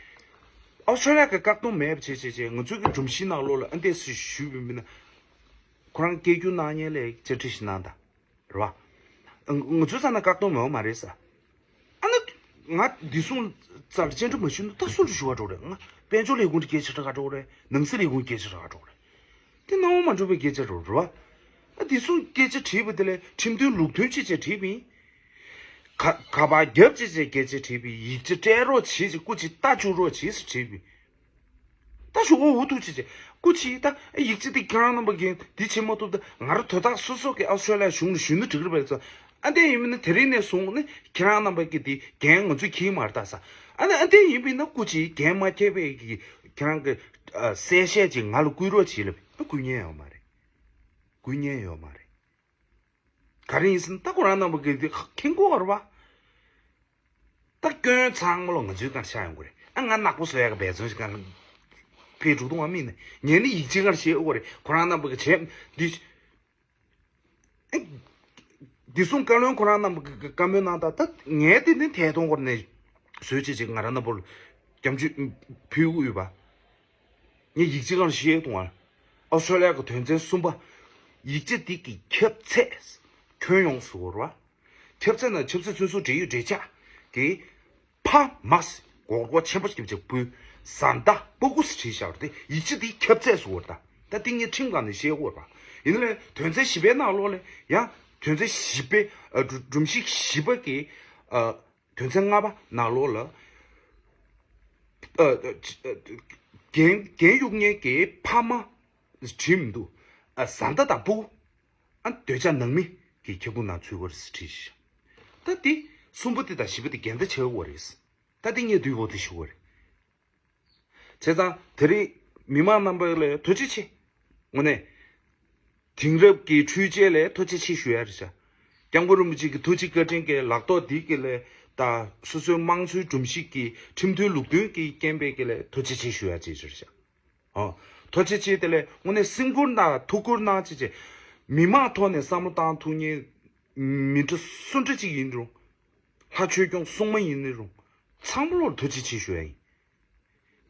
ཨོ་སི་ཀྲོ་ལི་ཡ་གི་བཀག་སྡོམ་མེད་པ་བྱས་བྱས་བྱས་ང་ཚོའི་གི་སྒྲོམ་གཞི་ནང་ལོགས་ལ་ཨ་འདས་སུ་ཞུས་པའི་མི་སྣ་ཁོ་རང་སྐད་སྒྱུར་གནང་མཁན་ལ་བཅར་འདྲི་ཞིག་གནང་དང་། རེད་པ། ང་ཚོའི་ས་ན་བཀག་སྡོམ་ཡོད་མ་རེད་ས། ཨ་ནི་ང་བདེ་སྲུང་རྩ་ལ་བཅར་འདྲི་མ་ཞུས་ན་ད་སུ་ལ་ཞུ་བ་འགྲོ་རེད། ང་དཔལ་འབྱོར་ལས་ཁུངས་ཀྱི་སྐད་ཆ་ར་ག་འགྲོ་རེད། ནང་སྲིད་ལས་ཁུངས་ཀྱི་སྐད་ཆ་ར་ག་འགྲོ་རེད། དེ་སྣང་བ་མ་འགྲོ་བའི་སྐད་ཆ་རེད་པ། ཨ་བདེ་སྲུང་སྐད་ཆ་དྲིས་པ་དེ་ལས་ཁྲིམས་མཐུན་ལུགས་མཐུན་ཅེས་བྱས་དྲིས་པ་ཡིན། ཁ་ཁ་པར་རྒྱབ་ཅེས་བྱས་སྐད་ཆ་དྲིས་པ་ཡིན། ཡིག་ཆ་སྤྲད་རོགས་བྱེད་ཅེས། སྐུ་མཁྱེན་ལྟ་བཅུག་རོགས་བྱེད་ཟེར་དྲིས་པ་ཡིན། ད་ཞུ་གོ་འུ་ཐུག་ཅེས་བྱས། སྐུ་མཁྱེན་ད་ཡིག་ཆ་དེ་ཁྱེད་རང་རྣམ་པ་གིས་འདི་བྱེད་མ་ཐུབ། ད་ང་རང་དོ་བདག་སོ་སོ་གིས་ཨོ་སི་ཀྲོ་ལི་ཡ་གཞུང་ལ་ཞུས་ན་འགྲིག་གི་རེད་པས་ཚོ། ཨ་འདས་ཡིན་མིན་ན་དེ་རིང་ནས་བཟུང་ནི་ཁྱེད་རང་རྣམ་པ་གིས་དེ་འགན་ང་ཚོས་འཁྱེར་མ་རེད་ད་ས། ཨ་ནི་ཨ་འདས་ཡིན་པས་ན་སྐུ་མཁྱེན་འགན་མ་འཁྱེར་བའི་གི་ཁྱེད་རང་གི་ཨ་གསལ་བཤད་ཅིག་ང་ལ་བསྐུར་རོགས་བྱེད་ལབ་པས། ཨ་བསྐུར་མཁན་ཡོད་མ་རེད། བསྐུར་མཁན་ཡོད་མ་རེད། ག་རེ་ཡིན་ཟེར་ན་ད་ཁོ་རང་རྣམ་པ་གིས་དེ་མཁྱེན་གྱི་ཡོད་རེད་པ། ད་སྐྱོན་ཚང་མ་ལོ་ང་ཚོའི་སྒང་ཆགས་ཡོང་གི་རེད། ཨ་ང་ནག་པོ་བཟོ་ཡག་གི་འབད་བརྩོན་ཞིག་གང་ཕེབས་འགྲོ་གཏོང་བ་མིན་ནས་ངས་ནི་ཡིག་ཆའི་སྒང་བཤད་དགོས་རེད། ཁོ་རང་རྣམ་པ་གིས་བྱས་འདི། ཨེ། བདེ་སྲུང་བཀའ་བློན་ཁོ་རང་རྣམ་པ་གིས་བཀའ་མོལ་གནང་སྟངས་ད་ངས་དེ་ནི་ཐད་གཏོང་སྐོར་ནས་བཟོས་བྱས་ཅིག་ང་རང་རྣམ་པར་སྐྱབས་འཇུག་ཕུལ་གྱི་ཡོད་པ། ངས་ཡིག་ཆའི་སྒང་བཤད་གཏོང་བ། ཨོ་སི་ཀྲོ་ལི་ཡ་གི་དོན་ཚན་གསུམ་པ། ཡིག་ཆ་འདི་གི་ཁྱབ་ཚད་ཁྱོན་ཡོངས་སུ་བོར་བ། ཁྱབ་ཚད་ནང་ཆབ་སྲིད་བཙོན་ཟུར་འབྲེལ་ཡོད་འབྲེལ་ཆགས་ཀྱི་ཕ་མ་སྒོར་སྒོར་ཆེན་པོ་སྐྱིབས་ཆེ་བུ་བཟའ་ཟླ་སྤུ་གུ་ཟེར་བྲིས་བཞག་རེད་དེ། ཡིག་ཆ་འདི་ཁྱབ་ཚད་སུ་བོར་ད། ད་འདི་ངས་ཁྲིམས་སྒང་ནས་བཤད་དགོས་ར། ཡིན་ནའི་དོན་ཚན་བཞི་པའི་ནང་ལོགས་ལ་ཡང་དོན་ཚན་བཞི་པའི་ཨ་སྒྲོམ་གཞི་བཞི་པ་གི་ཨ་དོན་ཚན་ལྔ་པ་ནང་ལོགས་ལ། ཨ་ཨ་ཨ་རྒན་རྒན་གཡུག་མཁན་གྱི་ཕ་མ་བྲིས་མི་འདུག་ཨ་བཟའ་ཟླ་དང་སྤུ་གུ། ཨ་འདོད་ཆགས་ནང་མི་གི་ཁྱབ་ཁོངས་ནང་ཚུད་དགོས་རེད་བྲིས་ཤག་ད་འདི་གསུམ་པོ་དེ་དང་བཞི་པོ་དེ་འགལ་ཟླ་ཆེ་བོ་རེད། ད་འདི་ངས་དུས་འོག་ཏུ་ཞུ་བ་རེད། བྱས་ཙང་དེ་རིང་མི་མང་རྣམ་པ་ལ་ཐུགས་རྗེ་ཆེ། དངོས་གནས། དེང་རབས་ཀྱི་འཕྲུལ་ཆས་ལ་ཐུགས་རྗེ་ཆེ་ཞུ་ཡ་རེད་ཤག་སྐྱབས་མགོན་རིན་པོ་ཆེ་གི་ཐུགས་རྗེ་བཀའ་དྲིན་གྱི་ལག་ཐོག་འདི་གི་ལས་ད་སོ་སོའི་དམངས་གཙོའི་སྒྲོམ་གཞི་གི་ཁྲིམས་མཐུན་ལུགས་མཐུན་གྱི་རྐྱེན་པས་ཀྱི་ལས་ཐུགས་རྗེ་ཆེ་ཞུ་ཡ་ཅིག་རེད་ཤག་ཨོ། ཐུགས་རྗེ་ཆེ། དེ་ལས་དངོས་གནས་སེམས་ཁུར་གནང་ཐུགས་ཁུར་གནང་བྱས་བྱས། མི་མང་ཐོག་ནས་བསམ་བློ་བཏང་ཐུབ་མཁན་མི་འདྲ་སུ་འདྲ་ཅིག་ཡིན་རུང་། ལྷ་ཆོས་སྐྱོང་སྲུང་མ་ཡིན་ནི་རུང་། ཚང་མ་ལོར་ཐུགས་རྗེ་ཆེ་ཞུ་ཡ་ཡིན།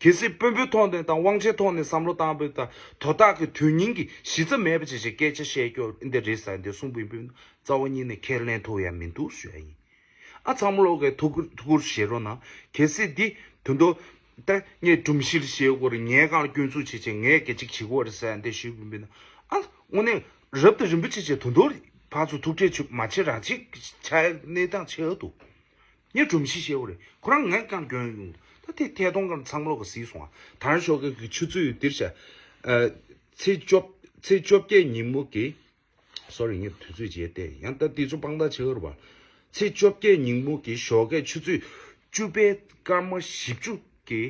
གལ་སྲིད་དཔོན་པོའི་ཐོག་ནས་དང་དབང་ཆའི་ཐོག་ནས་བསམ་བློ་བཏང་བའི་དང་དོ་བདག་གི་དོན་སྙིང་གི་གཞི་རྩ་མེད་པ་བྱས་བྱས་སྐད་ཆ་བཤད་རྒྱུ་འདི་རེད་ཟེར་འདི་གསུངས་པའི་དཔོན་རྩ་བ་ཉིད་ནས་ཁས་ལེན་ཐུབ་ཡ་མི་འདུག་ཞུ་ཡ་ཡིན། ཨ་ཚང་མ་ལོག་གི་ཐུགས་ཁུར་ཐུགས་ཁུར་བཞེས་རོགས་གནང་། གལ་སྲིད་འདི་དོན་དུ་ ད་ངས་སྒྲོམ་གཞི་ལ་བཞེས་དགོས་རེད། ངའི་སྒང་ལ་སྐྱོན་འཛུགས་བྱེད་བྱེད། ངས་སྐད་ཅིག་བྱེད་དགོས་རེད་ཟེར་ཡ་འདི་ཞུས་པ་ཡིན་ན། ཨ་དངོས་གནས་རབ་དང་རིམ་པ་བྱེད་བྱེད་དོན་དུ་ཕར་ཚུར་ཐུག་འཕྲད་བྱེད་མ་བྱེད་རང་བྱེད་ཆ་གནས་སྟངས་ཆེ་བ་འདུག་ངས་སྒྲོམ་གཞི་བཞེས་དགོས་རེད། ཁོ་རང་ངའི་སྒང་སྐྱོན་ཡོང་། ད་དེ་ཐད་གཏོང་སྒང་ཚང་མ་ལོག་ག་གཟིགས་སོང་ཨ། ད་རང་ཞོགས་ཀས་ཀྱི་ཆུ་ཚོད་འདིར་བྱ། ཨ་ཚེས་བཅོ། ཚེས་བཅོ་བརྒྱད་ཉིན་མོ་གི་སོ་རི། ངས་དུས་ཚོད་བརྗེད་བསྡད། ཡང་ད་དེ་ཚོ་དཔང་རྟགས་བྱེད་དགོས་རེད་པ། ཚེས་བཅོ་བརྒྱད་ཉིན་མོ་གི་ཞོགས་ཀས་ཆུ་ཚོད་བཅུ་པའི་སྐར་མ་བཞི་བཅུ་གི་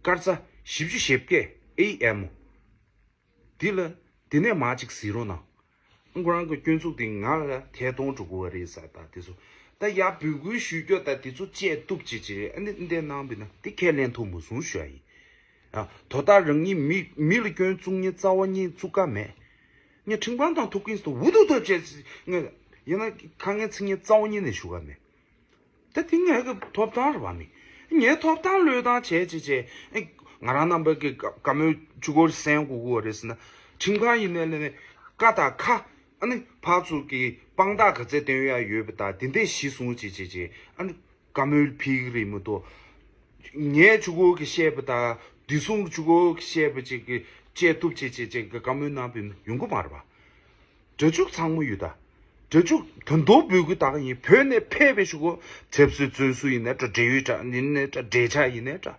སྐར་ཆ་བཞི་བཅུ་ཞེ་བརྒྱད་ཨེ་ཨེམ་འདི་ལ་དེ་ནས་མར་ཅིག་གཟིགས་རོགས་གནང་། ཁོ་རང་གི་སྐྱོན་འཛུགས་དེ་ང་ལ་ཐད་གཏོང་འགྲོ་དགོས་པ་རེད་ཟེར། ད་དེ་ཚོ་ད་ཡར་འབོད་སྐུལ་ཞུ་རྒྱུ་ད་དེ་ཚོ་བཅད་གཏུབ་བྱེད་བྱེད། ཨ་ནི་འདི་འདྲ་གནང་བ་ཡིན་ན་དེ་ཁས་ལེན་ཐུབ་མ་སོང་ཞུ་ཡ་ཡིན། ཨ། དོ་བདག་རང་ཉིད་མི་མི་ལ་སྐྱོན་བཙུགས་མཁན་རྩ་བ་ཉིད་བཙུགས་ཀ་མེད། ངས་ཁྲིམས་ཁང་དང་ཐུག་གིན་སུ་འུ་ཐུག་ཐབས་བྱས་ངས་ཡིན་ན་ཁ་ངན་ཚིག་ངན་རྩ་བ་ཉིད་ནས་ཞུ་ག་མེད། ད་དེ་ངའི་གི་ཐོབ་ཐང་རེད་པ། མི་ངའི་ཐོབ་ཐང་བློས་བཏང་བྱས་བྱས་བྱས། ཨེ། ང་རང་རྣམ་པ་གི་བཀའ་བཀའ་མོལ་གཅིག་པོ་གསན་དགོས་ཀྱི་ཡོད་རེད་ཟེར་ན། ཁྲིམས་ཁང་ཡིན་ནའི་ལས་ནས་ཀ་དང་ཁ། ཨ་ནི་ཕར་ཚུར་གྱི་དཔང་རྟགས་ག་ཚད་བཏོན་ཡ་ཡོད་པ་དང་དེ་འདྲས་གཞི་བཟུང་བྱས་བྱས་བྱས། ཨ་ནི་བཀའ་མོལ་ཕུལ་གྱི་རེད་མ་གཏོགས། ངས་གཅིག་པོ་གི་བཤད་པ་དང་བདེ་སྲུང་གཅིག་པོ་གི་བཤད་པ་ཅིག་གི་བཅད་གཏུབ་བྱས་བྱས་བྱས་གི་བཀའ་མོལ་གནང་བ་ཡོང་གི་མ་རེད་པ། སྒྲ་འཇུག་ཚང་མ་ཡོད་ད། སྒྲ་འཇུག་དོན་དུ་འབོད་སྐུལ་བཏང་གི་ཡིན། བོད་ནས་ཕེབས་པའི་གཞུག་གུ་ཆབ་སྲིད་བཙོན་ཟུར་ཡིན་ནའི་འདྲ། འབྲེལ་ཡོད་དྲ་ཡིན་ནའི་འདྲ། འབྲེལ་ཆགས་ཡིན་ནའི་འདྲ།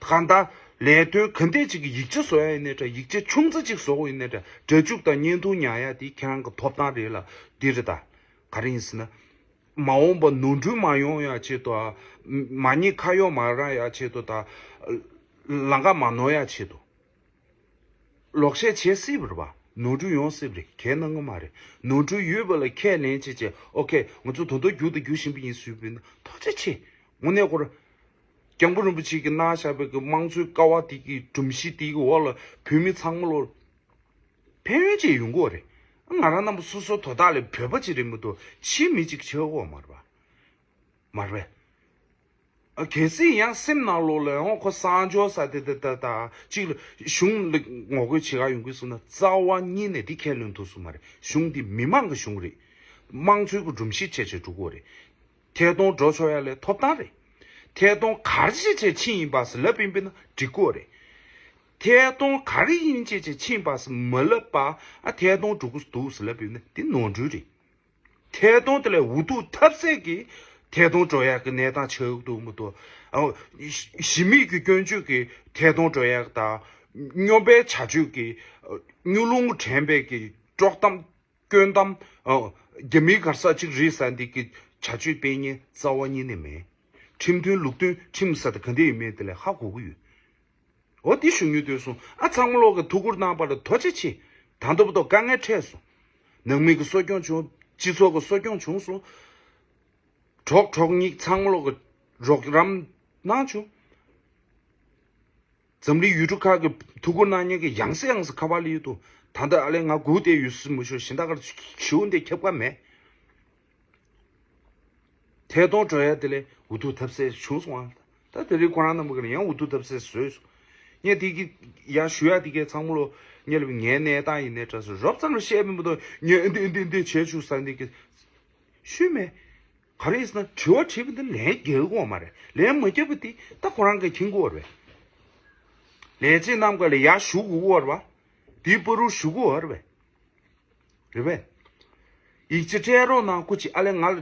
གང་ལྟར་ལས་དོན་ག་འདྲས་ཅིག་གི་ཡིག་ཆ་བཟོ་ཡ་ཡིན་ནའི་འདྲ། ཡིག་ཆ་ཆུང་ཙག་ཅིག་བཟོ་དགོས་ཡིན་ནའི་འདྲ། སྒྲ་འཇུག་དང་བརྙན་ཐུང་ཉར་ཡ་དེ་ཁྱེད་རང་གི་ཐོབ་ཐང་རེད་ལ། འདི་རེད་ད། ག་རེ་ཡིན་ཟེར་ན། མ་འོངས་པ་ནོར་འཁྲུལ་མ་ཡོང་ཡ་ཆེད་དུ། མ་ཉེས་ཁ་གཡོག་མ་རག་ཡ་ཆེད་དུ་དང་། ལམ་ཁ་མ་ནོར་ཡ་ཆེད་དུ། ལོག་བཤད་བྱེད་སྲིད་པ་རེད་པ། ནོར་འཁྲུལ་ཡོང་སྲིད་པ་རེད། གལ་གནང་གི་མ་རེད། ནོར་འཁྲུལ་ཡོད་པ་ལ་ཁས་ལེན་བྱེད་བྱེད། ཨོ་ཁེ། ང་ཚོ་དོན་དུ་རྒྱུག་དང་རྒྱུག་བཞིན་པ་ཡིན་ཟེར་བ་ཡིན་ན་ཐུགས་རྗེ་ཆེ། དངོས་གནས་ཁོ་རང་སྐྱབས་མགོན་རིན་པོ་ཆེ་གིས་གནང་བཞག་པའི་གི་དམངས་གཙོའི་ཀ་བ་དེ་གི་སྒྲོམ་གཞི་དེ་གི་འོག་ལ་བོད་མི་ཚང་མ་ལོ་ཕན་ཡོན་ཅིག་ཡོང་གི་ཡོད་རེད། ང་རང་རྣམ་པ་སོ་སོ་དོ་བདག་ལས་བོད་པ་ཅིག་རེད་མ་གཏོགས་ཕྱིའི་མི་ཅིག་ཆགས་ཀྱི་ཡོད་མ་རེད་པ། མ་རེད་པས། ཨ། གལ་སྲིད་ཡང་སེམས་ནང་ལོགས་ལ་ཡང་ཁོ་གསང་སྦྱོར་ཟེར་དེ་དེ་ད་ད་གཅིག་ལ་གཞུང་ལ་ངོ་རྒོལ་བྱེད་ག་ཡོང་གི་སོང་ན་རྩ་བ་ཉིད་ནས་འདི་ཁས་ལེན་ཐུབ་སོང་མ་རེད། གཞུང་འདི་མི་མང་གི་གཞུང་རེད། དམངས་གཙོའི་གི་སྒྲོམ་གཞི་བྱས་བྱས་འགྲོ་དགོས་རེད། ཐད་གཏོང་འགྲོ་ཆོག་ཡ་ལས་ཐོབ་ཐང་རེད། ཐད་གཏོང་ག་རེ་བྱས་བྱས་ཕྱིན་ཡིན་པ་ཟེར་ལབ་ཡིན་པས་ན་འགྲིག་གི་ཡོད་རེད། ཐད་གཏོང་ག་རེ་ཡིན་བྱས་བྱས་ཕྱིན་པ་ཟེར་མ་ལབ་པ། ཨ། ཐད་གཏོང་འགྲོ་གི་འདུག་ཟེར་ལབ་ཡིན་ན་འདི་ནོར་འཁྲུལ་རེད། ཐད་གཏོང་དེ་ལས་འུ་ཐུག་ཐབས་ཟད་ཀྱིས་ཐད་གཏོང་འགྲོ་ཡག་གི་གནས་སྟངས་ཆགས་ཀྱི་འདུག་མ་གཏོགས། ཨ། གཞི་མེད་ཀྱི་སྐྱོན་བརྗོད་ཀྱིས་ཐད་གཏོང་འགྲོ་ཡག་དང་། སྨྱོན་པའི་བྱ་སྤྱོད་ཀྱིས། ཨ། སྨྱོ་ལུང་དྲན་པའི་གི་དཀྲོག་གཏམ་སྐྱོན་གཏམ། ཨ། རྒྱ་མིའི་ག་རེ་ཟེར་ཅིག་རེད་ཟེར་འདི་གི་བྱ་སྤྱོད་སྤེལ་མཁན་རྩ་བ་ཉིད་ནས་མེད། ཁྲིམས་མཐུན་ལུགས་མཐུན་ཁྲིམས་ཟེར་དེ་ག་འདྲ་ཡིན་མིན་དེ་ལས་ཧ་གོ་གི་ཡོད། འོ་འདི་ཞུ་སྙིང་འདོད་སོང་། ཨ། ཚང་མ་ལོག་གི་ཐུགས་ཁུར་གནང་བ་ལ་ཐུགས་རྗེ་ཆེ། ད་ལྟ་བར་དུ་དཀའ་ངལ་འཕྲད་སོང་། ནང་མི་གི་གསོ་སྐྱོང་བྱུང་། སྤྱི་ཚོགས་ཀྱི་གསོ་སྐྱོང་བྱུང་སོང་། གྲོགས་གྲོགས་ཉིད་ཚང་མ་ལོག་གི་རོགས་རམ་གནང་བྱུང་། འཛམ་གླིང་ཡུལ་གྲུ་ཁག་གི་ཐུགས་ཁུར་གནང་མཁན་གྱི་ཡང་སེ་ཡང་སེ་ཁ་པར་སླེབས་འདུག་ད་ལྟ་ཨ་ལས་ང་སྒུག་བསྡད་ཡོད་སྲིད་མ་ཤོར། གཞན་དག་གར་ཞུ་འདི་ཁྱབ་ཀ་མེད། ཐད་གཏོང་འགྲོ་ཡ་དེ་ལས་འུ་ཐུག་ཐབས་ཟད་བྱུང་སོང་ཨ། ད་དེ་རིང་ཁོ་རང་རྣམ་པ་གིས་ཡང་འུ་ཐུག་ཐབས་ཟད་བཟོས་སོང་། ངས་དེ་གི་ཡ་ཞུ་ཡ་དེ་གའི་ཚང་མ་ལོ་ངས་ལབ་ངའི་གནས་སྟངས་ཡིན་ནའི་འདྲ་སོ་རོབ་ཙམ་ལ་བཤད་པའི་མ་གཏོགས་ངས་འདི་འདི་འདི་བྱས་བཅུག་ཟེར་འདི་གི་ཞུས་མེད། ག་རེ་ཡིན་ཟེར་ན་དྲི་བ་དྲིས་པ་འདི་ལན་རྒྱག་དགོས་མ་རེད། ལན་མ་རྒྱབ་པ་འདི་ད་ཁོ་རང་གིས་མཁྱེན་དགོས་རེད། ལས་བྱེད་རྣམས་ཀ་ལ་ཡ་ཞུ་དགོས་རེད་བ། འདི་བར་དུ་ཞུ་དགོས་རེད་བས། རེད་པས། ཡིག་ཆ་སྤྲད་རོགས་གནང་། སྐུ་མཁྱེན། ཨ་ལས་ང་ལ་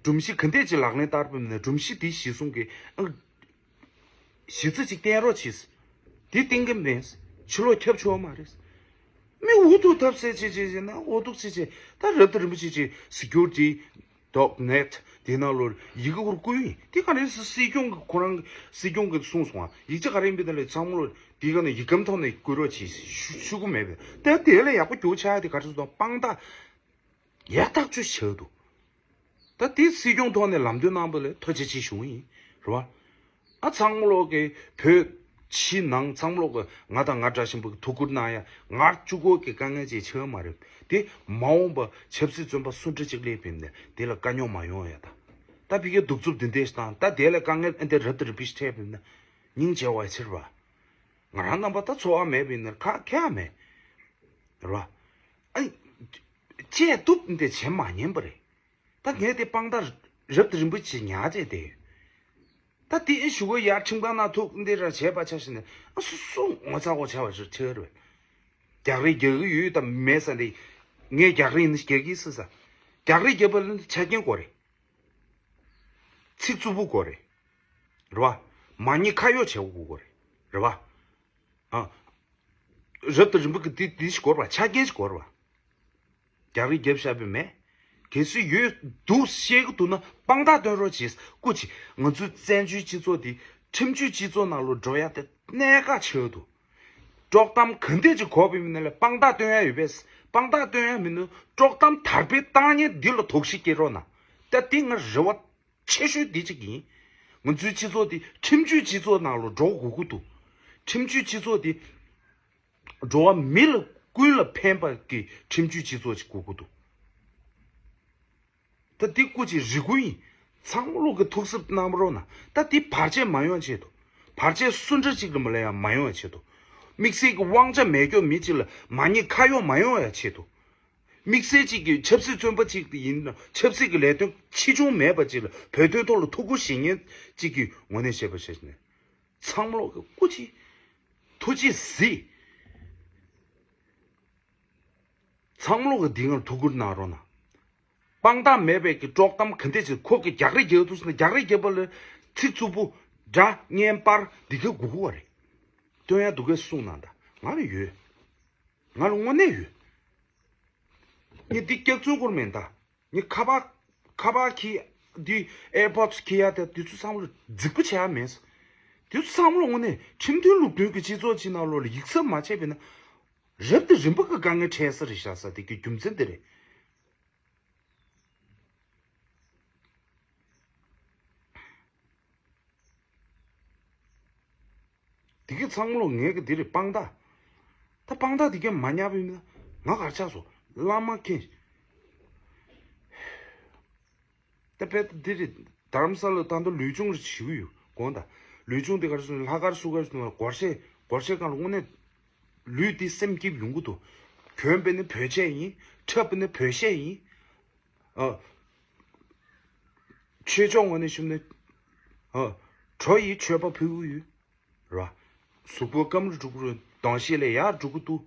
སྒྲོམ་གཞི་ག་འདྲས་ཅིག་ལག་ལེན་བསྟར་བ་ཡིན་ན་སྒྲོམ་གཞི་དེ་གཞི་བཟུང་གི་ཨ། གཞི་རྩ་ཅིག་བསྟན་རོགས་བྱེད། དེ་བསྟན་གི་མེད། ཕྱི་ལོགས་ཁྱབ་ཆོག་མ་རེད། མི་འུ་ཐུག་ཐབས་ཟད་བྱེད་བྱེད་བྱེད་ན་འུ་ཐུག་བྱེད་བྱེད། ད་རབ་དང་རིམ་པ་བྱེད་བྱེད་སི་ཀུ་རི་ཊི། ཌོཊ་ནེཊ་དེ་ནང་ལོ་ཡི་གེ་ཧུར་བསྐུར་ཡིན། དེ་ག་རེ་སྲིད་སྐྱོང་གི་ཁོ་རང་སྲིད་སྐྱོང་གིས་གསུངས་སོང་ཨ། ཡིག་ཆ་ག་རེ་ཡིན་པའི་ཐད་ལ་ཚང་མ་ལོ་དེ་ག་ནས་ཡིག་སྐམ་ཐོག་ནས་བསྐུར་རོགས་གྱིས་ཞུ་ཞུ་གི་མེད་པས། ད་དེ་ལས་ཡག་པོ་རྒྱུག་ཆགས་ཡ་དེ་ག་རེ་སོང་དང་དཔང་རྟགས་ཡག་ཐག་ཆོད་ཆགས་འདུག་ད་དེ་སྲིད་སྐྱོང་ཐོག་ནས་ལམ་སྟོན་གནང་བ་ལ་ཐུགས་རྗེ་ཆེ་ཞུ་ཡིན། རེད་བ། ཨ་ཚང་མ་ལོག་གི་བོད་ཕྱི་ནང་ཚང་མ་ལོག་གི་ང་དང་ང་འདྲ་ཞིམ་པོ་གི་ཐུགས་ཁུར་གནང་ཡ་ང་གཅིག་པོ་གི་དཀའ་ངལ་ཅིག་ཆགས་མ་རེད། དེ་མ་འོངས་པ་ཆབ་སྲིད་བཙོན་པ་སུ་འདྲ་ཅིག་སླེབས་པ་ཡིན་ནའི་དེ་ལ་དཀའ་རྙོག་མ་ཡོང་ཡ་ད། ད་ཕ་གིའི་གདུག་རྩུབ་འདི་འདྲས་ཤིག་དང་ད་དེ་ལ་དཀའ་ངལ་ཨེ་འདྲ་རབ་དང་རིམ་པ་ཞིག་འཕྲད་པ་ཡིན་ན་སྙིང་རྗེ་བ་ཆེ་རེད་བ། ང་རང་རྣམ་པ་ད་འཚོ་བ་མེད་པ་ཡིན་ན་ཁ་ཁྱད་མེད། རེད་བ། ཨ་ནི་བཅད་གཏུབ་འདི་བྱེད་མ་ཉན་པ་རེད། ད་ངས་དེ་དཔང་རྟགས་རབ་དང་རིམ་པ་ཅིག་ཉར་བྱས་བསྡད་ཡོད། ད་དེ་ཨེ་ཞུ་གི་ཡ་ཁྲིམས་ཁང་ནང་ཐུག་འདི་ར་བྱས་པ་ཆ་ཞིག་ནས་ཨ་སུ་སུ་ངོ་ཚ་གོ་ཆ་བ་ཞིག་ཆེ་རེད། རྒྱག་རེས་རྒྱག་གི་ཡོད་དམ་མེད་ས་འདི། ངས་རྒྱག་རེས་ནི་རྒྱག་གི་སུ་ས། རྒྱག་རེས་རྒྱག་པ་ལ་ཆ་རྐྱེན་དགོས་རེད། ཚིག་རྩུབ་པོ་དགོས་རེད། རེད་བ། མ་ཉེས་ཁ་གཡོག་བྱེད་དགོས་རེད། རེད་བ། ཨ། རབ་དང་རིམ་པ་གི་དེ་དེ་ཞིག་དགོས་རེད་བ། ཆ་རྐྱེན་ཞིག་དགོས་རེད་བ། རྒྱག་རེས་རྒྱབ་བཞག་པའི་མེད། གལ་སྲིད་ཡོད་འདུག་བཤད་གི་འདུག་ན་དཔང་རྟགས་སྟོན་རོགས་གྱིས། སྐུ་མཁྱེན། ང་ཚོའི་བཙན་བྱོལ་སྤྱི་ཚོགས་འདི་ཁྲིམས་གཅོད་སྤྱི་ཚོགས་ནང་ལ་འགྲོ་ཡ་དེ་གནད་འགག་ཆེ་བ་འདུག་དཀྲོག་གཏམ་ག་འདྲས་ཅིག་གོ་བའི་མི་སྣ་ལ་དཔང་རྟགས་སྟོན་ཡ་ཡོད་པས། དཔང་རྟགས་སྟོན་ཡ་མི་འདུག་དཀྲོག་གཏམ་དར་སྤེལ་བཏང་མཁན་འདི་ལ་དོགས་གཞི་སྐྱེ་རོགས་གནང་། ད་འདི་ང་རེ་བ་ཆེ་ཤོས་འདི་གཅིག་ཡིན། ང་ཚོའི་སྤྱི་ཚོགས་འདི་ཁྲིམས་གཅོད་སྤྱི་ཚོགས་ནང་ལ་འགྲོ་དགོས་ཀྱི་འདུག་ཁྲིམས་གཅོད་སྤྱི་ཚོགས་འདི་འགྲོ་བ་མི་ལ་ཀུན་ལ་ཕན་པ་གི་ཁྲིམས་གཅོད་སྤྱི་ཚོགས་ཅིག་དགོས་ཀྱི་འདུག་ད་འདི་སྐུ་མཁྱེན་རེ་སྐུལ་ཡིན། ཚང་མ་ལོག་གི་ཐུགས་གཟབ་གནང་རོགས་གནང་། ད་འདི་བར་ཆད་མ་ཡོང་ཆེད་དུ། བར་ཆད་སུ་འདྲ་ཅིག་ལ་མ་ལ་ཡང་མ་ཡོང་ཆེད་དུ། དམིགས་བསལ་གྱི་དབང་ཆ་མེད་མཁན་མི་གཅིག་ལ་མ་ཉེས་ཁ་གཡོག་མ་ཡོང་ཡ་ཆེད་དུ། དམིགས་བསལ་གཅིག་གི་ཆབ་སྲིད་བཙོན་པ་གཅིག་ཡིན་ན་ཆབ་སྲིད་ཀྱི་ལས་དོན་ཆེ་ཆུང་མེད་པ་གཅིག་ལ་བོད་དོན་ཐོག་ལ་ཐུགས་ཁུར་བཞེས་མཁན་གཅིག་གི་ངོས་ནས་བཤད་པ་བྱས་ནས། ཚང་མ་ལོག་གི་སྐུ་མཁྱེན། ཐུགས་རྗེ་གཟིགས། ཚང་མ་ལོག་གི་འདི་ངར་ཐུགས་ཁུར་གནང་རོགས་གནང་། དཔང་རྟགས་མེད་པའི་གི་དཀྲོག་གཏམ་ག་འདྲས་ཅིག་ཁོ་གི་རྒྱག་རེས་རྒྱག་ཐུབ་ཟེར་ན་རྒྱག་རེས་རྒྱག་པ་ལ་ཚིག་རྩུབ་པོ་སྒྲ་བརྙན་པར་འདི་ག་དགོས་ཀྱི་རེད། སྟོན་ཡ་འདུག་གས་གསུངས་གནང་ད། ང་ལ་ཡོད། ང་ལ་དངོས་གནས་ཡོད། ངས་འདི་སྐྱག་རྫུན་སྐོར་མིན་ད། ངས་ཁ་པར་ཁ་པར་གྱི་འདི་ཨེར་པོ་ཌི་གྱི་ཡ་དེ་དུས་ཚོད་ཚང་མ་ལ་རྫིག་པོ་བྱེད་ཡ་མེད། དུས་ཚོད་ཚང་མ་ལ་དངོས་གནས་ཁྲིམས་མཐུན་ལུགས་མཐུན་གྱི་སྤྱི་ཚོགས་ཅིག་ནང་ལོགས་ལ་ཡིག་ཚགས་མ་བྱས་པས་ན་རབ་དང་རིམ་པ་གི་དཀའ་ངལ་འཕྲད་ས་རེད་བཞག་ས་དེ་གི་རྒྱུ་མཚན་དེ་རེད། དེ་གི་ཚང་མ་ལོ་ངས་གི་དེ་རེད་དཔང་རྟགས། ད་དཔང་རྟགས་དེ་གས་མ་ཉར་བའི་མི་ང་གར་ཆགས་སོ་བླ་མ་མཁྱེན། ད་དཔེ་ད་དེ་རེད། དྷ་རམ་ས་ལ་ད་ལྟ་ལུས་སྦྱོང་རེ་བྱེད་ཀྱི་ཡོད་དགོངས་དག་ལུས་སྦྱོང་དེ་གར་སོང་ལྷག་དཀར་སུ་གར་སོང་སྒོར་གཞས་སྒོར་གཞས་སྒང་ལ་དངོས་གནས་ལུས་དེ་སེམས་སྐྱིད་ཡོང་གི་འདུག་གྱོན་པས་ནི་བོད་ཆས་ཡིན། འཁྲབ་པས་ནི་བོད་གཞས་ཡིན། ཨ། ཆོས་ཕྱོགས་ངོས་ནས་ཞུས་ན། ཨ། གྲོ་ཡི་མཆོད་པ་ཕུལ་གྱི་ཡོད། ར། གཟུགས་པོ་སྐམ་རུ་འགྲོ་གི་རེད། གདོང་ཤེད་ལས་ཡར་འགྲོ་གི་འདུག་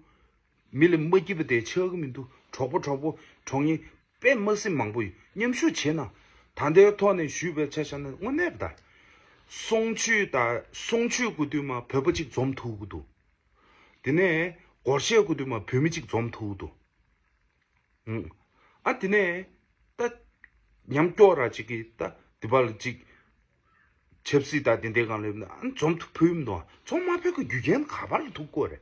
མི་ལ་མ་སྐྱིད་པ་དེ་ཆགས་ཀྱི་མི་འདུག་གྲོགས་པོ་གྲོགས་པོ་གྲོགས་ངན་དཔེ་མ་སྲིད་མང་པོ་ཡོད། མཉམ་ཞུགས་བྱེད་ན། ད་ལྟའི་ཐོག་ནས་ཞུས་པའི་ཆ་བཞག་ན་དངོས་གནས་རེད་ད། གསུང་ཆོས་དང་གསུང་ཆོས་དགོས་དུས་མ་བོད་པ་གཅིག་འཛོམས་ཐུབ་ཀྱི་འདུག་དེ་ནས་སྒོར་གཞས་དགོས་དུས་མ་བོད་མི་གཅིག་འཛོམས་ཐུབ་ཀྱི་འདུག་ཨ་དེ་ནས་ད་ཉམས་སྐྱོ་ར་ཅིག་གིས་ད་དེ་བ་ལ་ཅིག་ཆབ་སྲིད་ད་དེ་འདྲའི་སྒང་ལ་ཡོད་ན་ཨ་འཛོམས་ཐུབ་ཕུལ་མི་འདུག་ཨ་འཛོམས་མ་ཕུལ་གི་རྒྱུ་རྐྱེན་ག་པར་ལ་ཐུག་དགོས་རེད།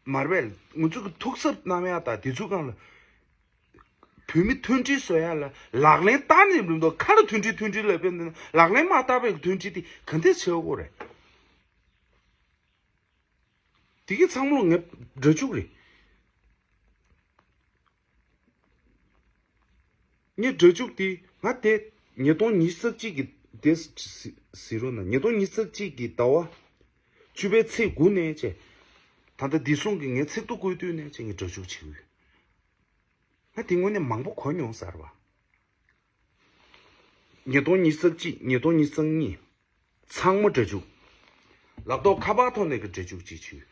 མར་བས་ང་ཚོ་གི་ཐུགས་གཟབ་གནང་ཡ་ད་དེ་ཚོ་སྒང་ལ་བོད་མི་མཐུན་སྒྲིལ་བཟོ་ཡ་ལ་ལག་ལེན་བསྟར་ནས་མི་འདུག་ཁ་ལ་མཐུན་སྒྲིལ་མཐུན་སྒྲིལ་ལབ་པས་ན་ལག་ལེན་མ་བསྟར་བའི་མཐུན་སྒྲིལ་དེ་ག་འདྲས་བྱེད་དགོས་རེད། དེ་གི་ཚང་མ་ལོ་ངས་སྒྲ་འཇུག་རེད། ངས་སྒྲ་འཇུག་དེ་ང་དེ་ཉིས་སྟོང་ཉི་ཤུ་རྩ་གཅིག་གི་དེ་ཟེར་རོགས་གནང་། ཉིས་སྟོང་ཉི་ཤུ་རྩ་གཅིག་གི་ཟླ་བ་བཅུ་པའི་ཚེས་དགུ་ནས་བྱས། ད་ལྟ་འདི་སོང་གི་ངས་ཚིག་ཐོ་བཀོད་དུས་ནས་བྱས་ངས་སྒྲ་འཇུག་བྱེད་ཀྱི་ཡོད། ང་དེ་སྔོན་ནས་མང་པོ་གོ་མྱོང་ཟེར་བ། ཉིས་སྟོང་ཉི་ཤུ་རྩ་གཅིག་ཉིས་སྟོང་ཉི་ཤུ་རྩ་གཉིས། ཚང་མ་སྒྲ་འཇུག་ལབ་ཐོག་ཁ་པར་ཐོག་ནས་ཀྱི་སྒྲ་འཇུག་ཅིག་བྱོས།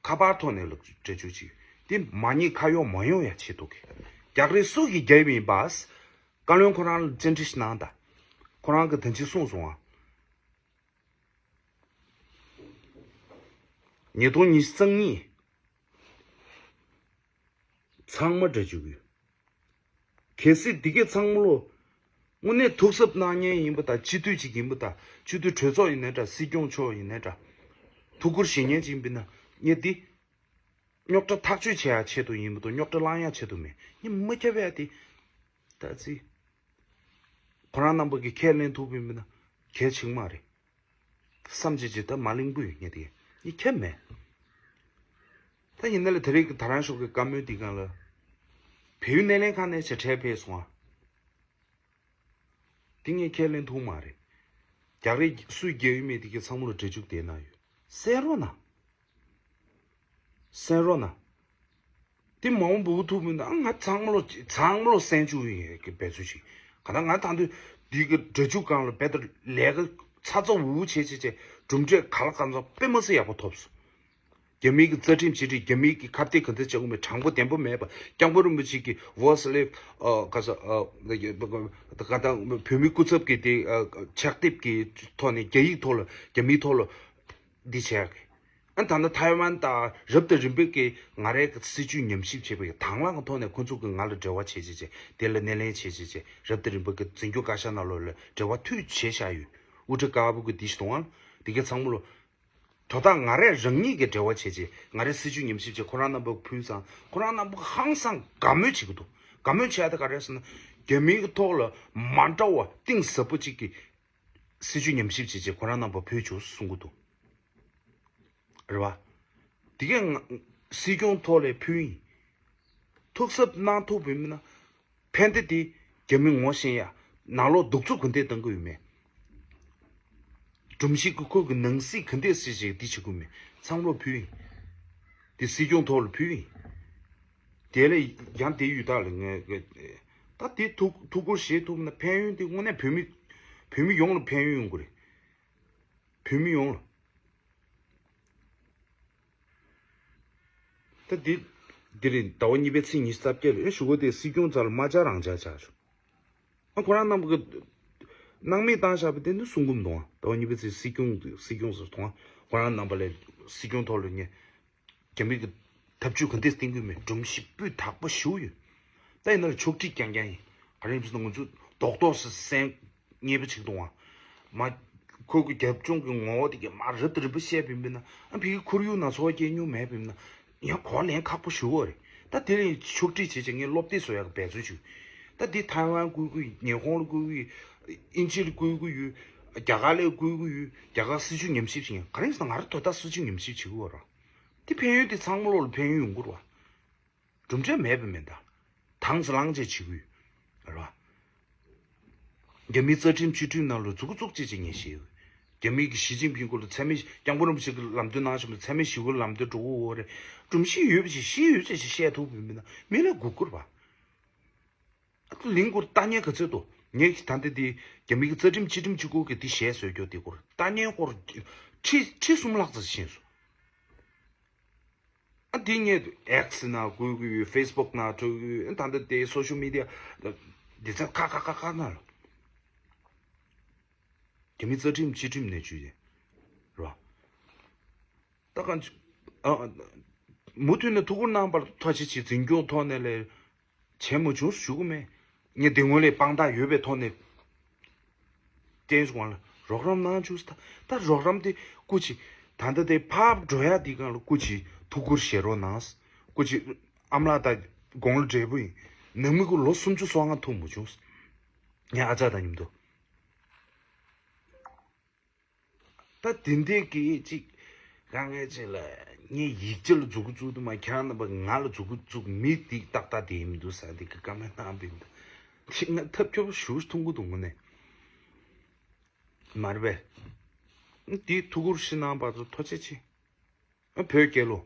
ཁ་པར་ཐོག་ནས་ལ་སྒྲ་འཇུག་ཅིག་དེ་མ་ཉེས་ཁ་གཡོག་མ་ཡོང་ཡ་ཆེད་དུ་གི། རྒྱག་རེས་སུ་གིས་རྒྱབ་ཡིན་པ། བཀའ་བློན་ཁོ་རང་ལ་བཅར་འདྲི་ཞིག་གནང་དང་། ཁོ་རང་གི་དོན་ཆེན་གསུངས་སོང་ཨ། ཉིས་སྟོང་ཉི་ཤུ་རྩ་གཉིས། ཚང་མ་སྒྲ་འཇུག་ཡོད། གལ་སྲིད་འདི་གས་ཚང་མ་ལོ། དངོས་གནས་ཐུགས་གཟབ་གནང་མཁན་ཡིན་པ་དང་སྤྱི་འཐུས་ཅིག་ཡིན་པ་དང་སྤྱི་འཐུས་གྲོས་ཚོགས་ཡིན་ནའི་འདྲ་སྲིད་སྐྱོང་མཆོག་ཡིན་ནའི་འདྲ། ཐུགས་ཁུར་བཞེས་མཁན་ཅིག་ཡིན་པ་ན་ངས་འདི། རྙོག་དྲ་ཐག་གཅོད་བྱེད་ཡ་ཆེད་དུ་ཡིན་པ་དང་རྙོག་དྲ་བསླང་ཡ་ཆེད་དུ་མེད། ངས་མ་ཁྱབ་ཡ་དེ། ད་ཅི། ཁོ་རང་རྣམ་པ་གིས་ཁས་ལེན་ཐུབ་པ་ཡིན་པ་ན་གལ་ཆེན་མ་རེད། བསམ་བྱེད་ཅིག་ད་མ་གླེང་པོ་ཡོད་ངས་དེ་ངས་ཁྱབ་མེད། ད་ཡིན་ན་ལ་དེ་རིང་གི་ད་རང་ཤོག་གི་བཀའ་མོལ་འདི་སྒང་ལ། བལ་ཡུལ་སྣེ་ལེན་ཁང་ནས་ཕྱིར་འཕྲལ་ཕེབས་སོང་ཨ། དེ་ངས་ཁས་ལེན་ཐུབ་མ་རེད། རྒྱག་རེས་སུས་རྒྱག་ཡོད་མེད་དེ་གི་ཚང་མ་ལ་སྒྲ་འཇུག་དེ་ན་ཡོད། གསན་རོགས་གནང་། གསན་རོགས་གནང་། དེ་མ་འོངས་འབུལ་ཐུབ་མིན་ན་ང་ཚང་མ་ལོ་ཚང་མ་ལོ་གསན་བཅུག་ཡིན་གི་འབད་རྩོལ་ཅིག་ག་ད་ང་ད་དུང་འདི་གི་སྒྲ་འཇུག་སྒང་ལ་རྦད་དེ་ལས་ཀ་ཚ་ཚ་འུར་འུར་བྱས་བྱས་བྱས་གྲུབ་འབྲས་ག་ལ་གང་འཚམ་དཔེ་མ་སྲིད་ཡག་པོ་ཐོབ་སོང་། རྒྱ་མིའི་གི་རྩ་ཁྲིམས་བྱེད་ཁྲིམས། རྒྱ་མིའི་གི་ཁ་གཏད་ག་འདྲ་བྱེད་དགོས་མེད། དྲང་པོ་བདེན་པོ་མེད་པ། སྐྱབས་མགོན་རིན་པོ་ཆེ་གི་ཝོ་སི་ལེབ་ཨ་ག་ས་ཨ་ག་ད་བོད་མི་སྐུ་ཚབ་ཀྱི་དེ་ཨ་ཕྱག་དེབ་ཀྱི་ཐོག་ནས་རྒྱ་ཡིག་ཐོག་ལ་རྒྱ་མིའི་ཐོག་ལ་འདི་བྱས་ཀྱི། ཨ་ད་ནི་ཐའེ་ཝན་དང་རབ་དང་རིམ་པས་ཀྱི་ང་རའི་གི་སྲིད་བྱུས་ཉམས་ཞིབ་བྱས་པའི་དང་བླངས་ཐོག་ནས་ཁོ་ཚོ་གི་ང་ལ་འབྲེལ་བ་བྱེད་བྱེད་བྱེད་དེ་ལ་སྣེ་ལེན་བྱེད་བྱེད་བྱེད་རབ་དང་རིམ་པ་གི་འཛིན་སྐྱོང་བཀའ་ཤག་ནང་ལོགས་ལ་འབྲེལ་བ་མཐུད་བྱས་བཞག་ཡོད། དབུ་ཁྲིད་ཀ་བུ་གི་འདི་ཞིག་དང་ཨ་དེ་གའི་ཚང་མ་ལོ། དོ་བདག་ང་རས་རང་ཉིད་ཀྱི་འབྲེལ་བ་བྱས་རྗེས་ང་རའི་སྲིད་བྱུས་ཉམས་ཞིབ་བྱས། ཁོ་རང་རྣམ་པ་ཕུལ་ཙང་ཁོ་རང་རྣམ་པ་ཧང་སང་དགའ་མོས་བྱེད་ཀྱི་འདུག་དགའ་མོས་བྱས་ཏེ་ག་རེ་ཟེར་ན། རྒྱ་མིའི་གི་ཐོག་ལ་མ་འདྲ་བ་གཏིང་ཟབ་པོ་གཅིག་གི་སྲིད་བྱུས་ཉམས་ཞིབ་བྱས་རྗེས་ཁོ་རང་རྣམ་པ་ཕུལ་བྱུང་གསུང་གི་འདུག་རེད་བ། དེ་གས་ང་སྲིད་སྐྱོང་ཐོག་ལས་ཕུལ་ཡིན། ཐུགས་གཟབ་གནང་ཐུབ་པ་མིན་ན། ཕན་བདེ་དེ་རྒྱ་མི་ངོ་ཤེས་ཡ། ནང་ལོགས་གདུག་རྩུབ་ག་འདྲས་གཏང་གི་ཡོད་མེད། སྒྲོམ་གཞི་གི་ཁུག་གི་ནང་སྲིད་ག་འདྲས་སྲིད་ཅིག་འདི་བྱེད་དགོས་མེད་ཚང་མ་ལོག་ཕུལ་ཡིན། དེ་སྲིད་སྐྱོང་ཐོག་ལ་ཕུལ་ཡིན། དེ་ལས་ཡང་དེ་ཡུལ་དག་ལ་ངས་ད་དེ་ཐུགས་ཐུགས་ཁུར་བཞེས་ཐུབ་ན་ཕན་ཡོན་དེ་དངོས་གནས་བོད་མི་བོད་མི་ཡོངས་ལ་ཕན་ཡོན་ཡོང་གི་རེད། བོད་མི་ཡོངས་ལ། ད་འདི། འདི་རིང་ཟླ་བ་གཉིས་པའི་ཚེས་ཉི་ཤུ་རྩ་བརྒྱད་ལ་ཨེ་ཞུ་གོ་དེ་སྲིད་སྐྱོང་རྩ་ལ་མ་བཅར་རང་བཅར་བྱ་ཞུ། ཨ་ཁོ་རང་རྣམ་པ་གི་སྣང་མེད་བཏང་བཞག་པ་དེ་འདི་གསུང་གི་མི་འདུག་ཨ་ཟླ་བ་གཉིས་པའི་ཚེས་སྲིད་སྐྱོང་སྲིད་སྐྱོང་ཟེར་མཐོང་ཨ་ཁོ་རང་རྣམ་པ་ལས་སྲིད་སྐྱོང་ཐོག་ལ་ངས་རྒྱ་མི་གི་ཐབས་ཇུས་ག་འདྲས་བསྟན་གི་མེད། སྒྲོམ་གཞི་སྤུས་དག་པོ་ཞུ་ཡོད། ད་ཡིན་ན་ལ་ཕྱོགས་སྒྲིག་རྐྱང་རྐྱང་ཡིན། ག་རེ་ཡིན་ཟེར་ན་ང་ཚོ་རྡོག་རྡོག་སེ་སེང་། ཉེས་པ་ཅིག་འདུག་ཨ། མ། ཁོ་གི་རྒྱབ་ལྗོངས་ཀྱི་ངོ་བོ་དེ་གས་མ་རབ་དང་རིམ་པ་བཤད་པ་ཡིན་ན་ཨ་ཕ་གི་ཁོར་ཡུག་ནང་འཚོ་བ་སྐྱེལ་མྱོང་མེད་པ་ཡིན་ན་ཡང་གོ་ལེན་ཁག་པོ་ཞུ་བ་རེད། ད་དེ་ལས་ཕྱོགས་སྒྲིག་བྱེད་ཅིག་ངས་སློབ་དེབ་བཟོ་ཡག་འབད་བརྩོན་བྱོས། ད་འདི་ཐའེ་ཝན་བསྐུར་གི་ཡོད། ཉི་ཧོང་ལ་བསྐུར་གི་ཡོད། དབྱིན་ཇི་ལ་བསྐུར་གི་ཡོད། རྒྱ་གར་ལ་བསྐུར་གི་ཡོད། རྒྱ་གར་སྲིད་བྱུས་ཉམས་ཞིབ་བྱེད་མཁན་ག་རེ་ཡིན་ཟེར་ན་ང་རང་དོ་བདག་སྲིད་བྱུས་ཉམས་ཞིབ་བྱེད་གི་ཡོད་ར། དེ་ཕན་ཡོན་དེ་ཚང་མ་ལོག་ལ་ཕན་ཡོན་ཡོང་གི་རེད་བ། གྲུབ་འབྲས་མེད་པ་མིན་ད། དྭངས་སུ་ལངས་བྱས་བྱེད་དགོས། རེད་བ། རྒྱ་མིའི་རྩ་ཁྲིམས་སྤྱི་ཁྲིམས་ནང་ལ་མཛུབ་གུ་བཙུགས་བྱས་བྱས་ངས་བཤད་ཡོད། རྒྱ་མིའི་གི་ཞི་ཅིན་ཕིང་སྐོར་ལ་མཚན་སྨད་སྐྱབས་མགོན་རིན་པོ་ཆེ་གི་ལམ་སྟོན་གནང་བཞིན་པ་མཚན་སྨད་ཞི་བའི་ལམ་སྟོན་འགྲོ་གི་ཡོད་རེད། སྒྲོམ་གཞི་ཡོད་པ་ཞིག་གཞི་ཡོད་བྱས་ཞིག་བཤད་ཐུབ་པ་མིན་ན་མི་ལ་སྒུག་དགོས་རེད་བ། ལིང་སྐོར་ལྟ་ཉན་ག་ཚོད་འདུག་ངས་ད་ལྟ་དེ་རྒྱ་མི་གི་རྩ་ཁྲིམས་སྤྱི་ཁྲིམས་གཅིག་པོ་གི་དེ་ཞལ་བཟོས་རྒྱུ་དེ་སྐོར་ལྟ་ཉན་སྐོར་ཁྲི་ཁྲི་གསུམ་ལྷག་ཙམ་ཕྱིན་སོང་། ཨ་དེ་ངས་ཨེག་སི་ནང་བཀོད་གི་ཡོད། ཕེ་སི་བུག་ནང་བཀོད་གི་ཡོད། ཨ་ད་ལྟ་དེ་སོ་ཤལ་མི་ཌི་ཡ་སྡེ་ཚན་ཁག་ཁག་ཁག་ཁག་ནང་ལ་རྒྱ་མི་རྩ་ཁྲིམས་སྤྱི་ཁྲིམས་ནས་བརྒྱུད་དེ་རོ། ད་གང་ཅི་ཨ་མུ་མཐུད་ནས་ཐུགས་ཁུར་གནང་བར་ཐུགས་རྗེ་ཆེ། འཛིན་སྐྱོང་ཐོག་ནས་ལས། བྱས་མ་བྱུང་ཞུ་གི་མེད། ངས་དེ་སྔོན་ལས་དཔང་རྟགས་ཡོད་པའི་ཐོག་ནས་བསྟན་བྱུང་བ་ལ་རོགས་རམ་གནང་བྱུང་ཟེར། ད་ད་རོགས་རམ་དེ་སྐུ་མཁྱེན། ད་ལྟ་དེ་ཕར་འགྲོ་ཡ་དེའི་སྒང་ལ་སྐུ་མཁྱེན་ཐུགས་ཁུར་བཞེས་རོགས་གནང་། སྐུ་མཁྱེན་ཨ་མ་ལགས་དང་དགུང་ལོ་བགྲེས་པོ་ཡིན། ནང་མི་ཁོ་ལོ་སུམ་ཅུ་སོ་ལྔ་ཐུག་མ་བྱུང་། ངའི་ཨ་ཅག་དང་མཉམ་དུ། ད་དེ་འདྲས་ཀྱི་ཅིག་དཀའ་ངལ་ཅིག་ལ་ངས་ཡིག་ཆ་ལ་མཛུབ་གུ་བཙུགས་དུས་མ་ཁྱེད་རང་རྣམ་པ་ང་ལ་མཛུབ་གུ་བཙུགས། མི་འདི་ཏག་ཏག་བསྡད་མི་འདུག་ཟེར་འདི་གི་བཀའ་མོལ་གནང་བ་ཡིན། ད་དེ་ང་ཐབས་སྐྱོ་པོ་ཞེ་པོ་མཐོང་གི་འདུག་དངོས་གནས། མ་རེད་པས། འདི་ཐུགས་ཁུར་ཞིག་གནང་བར་དུ་ཐུགས་རྗེ་ཆེ། ཨ་བོད་རྒྱལ་ལོ།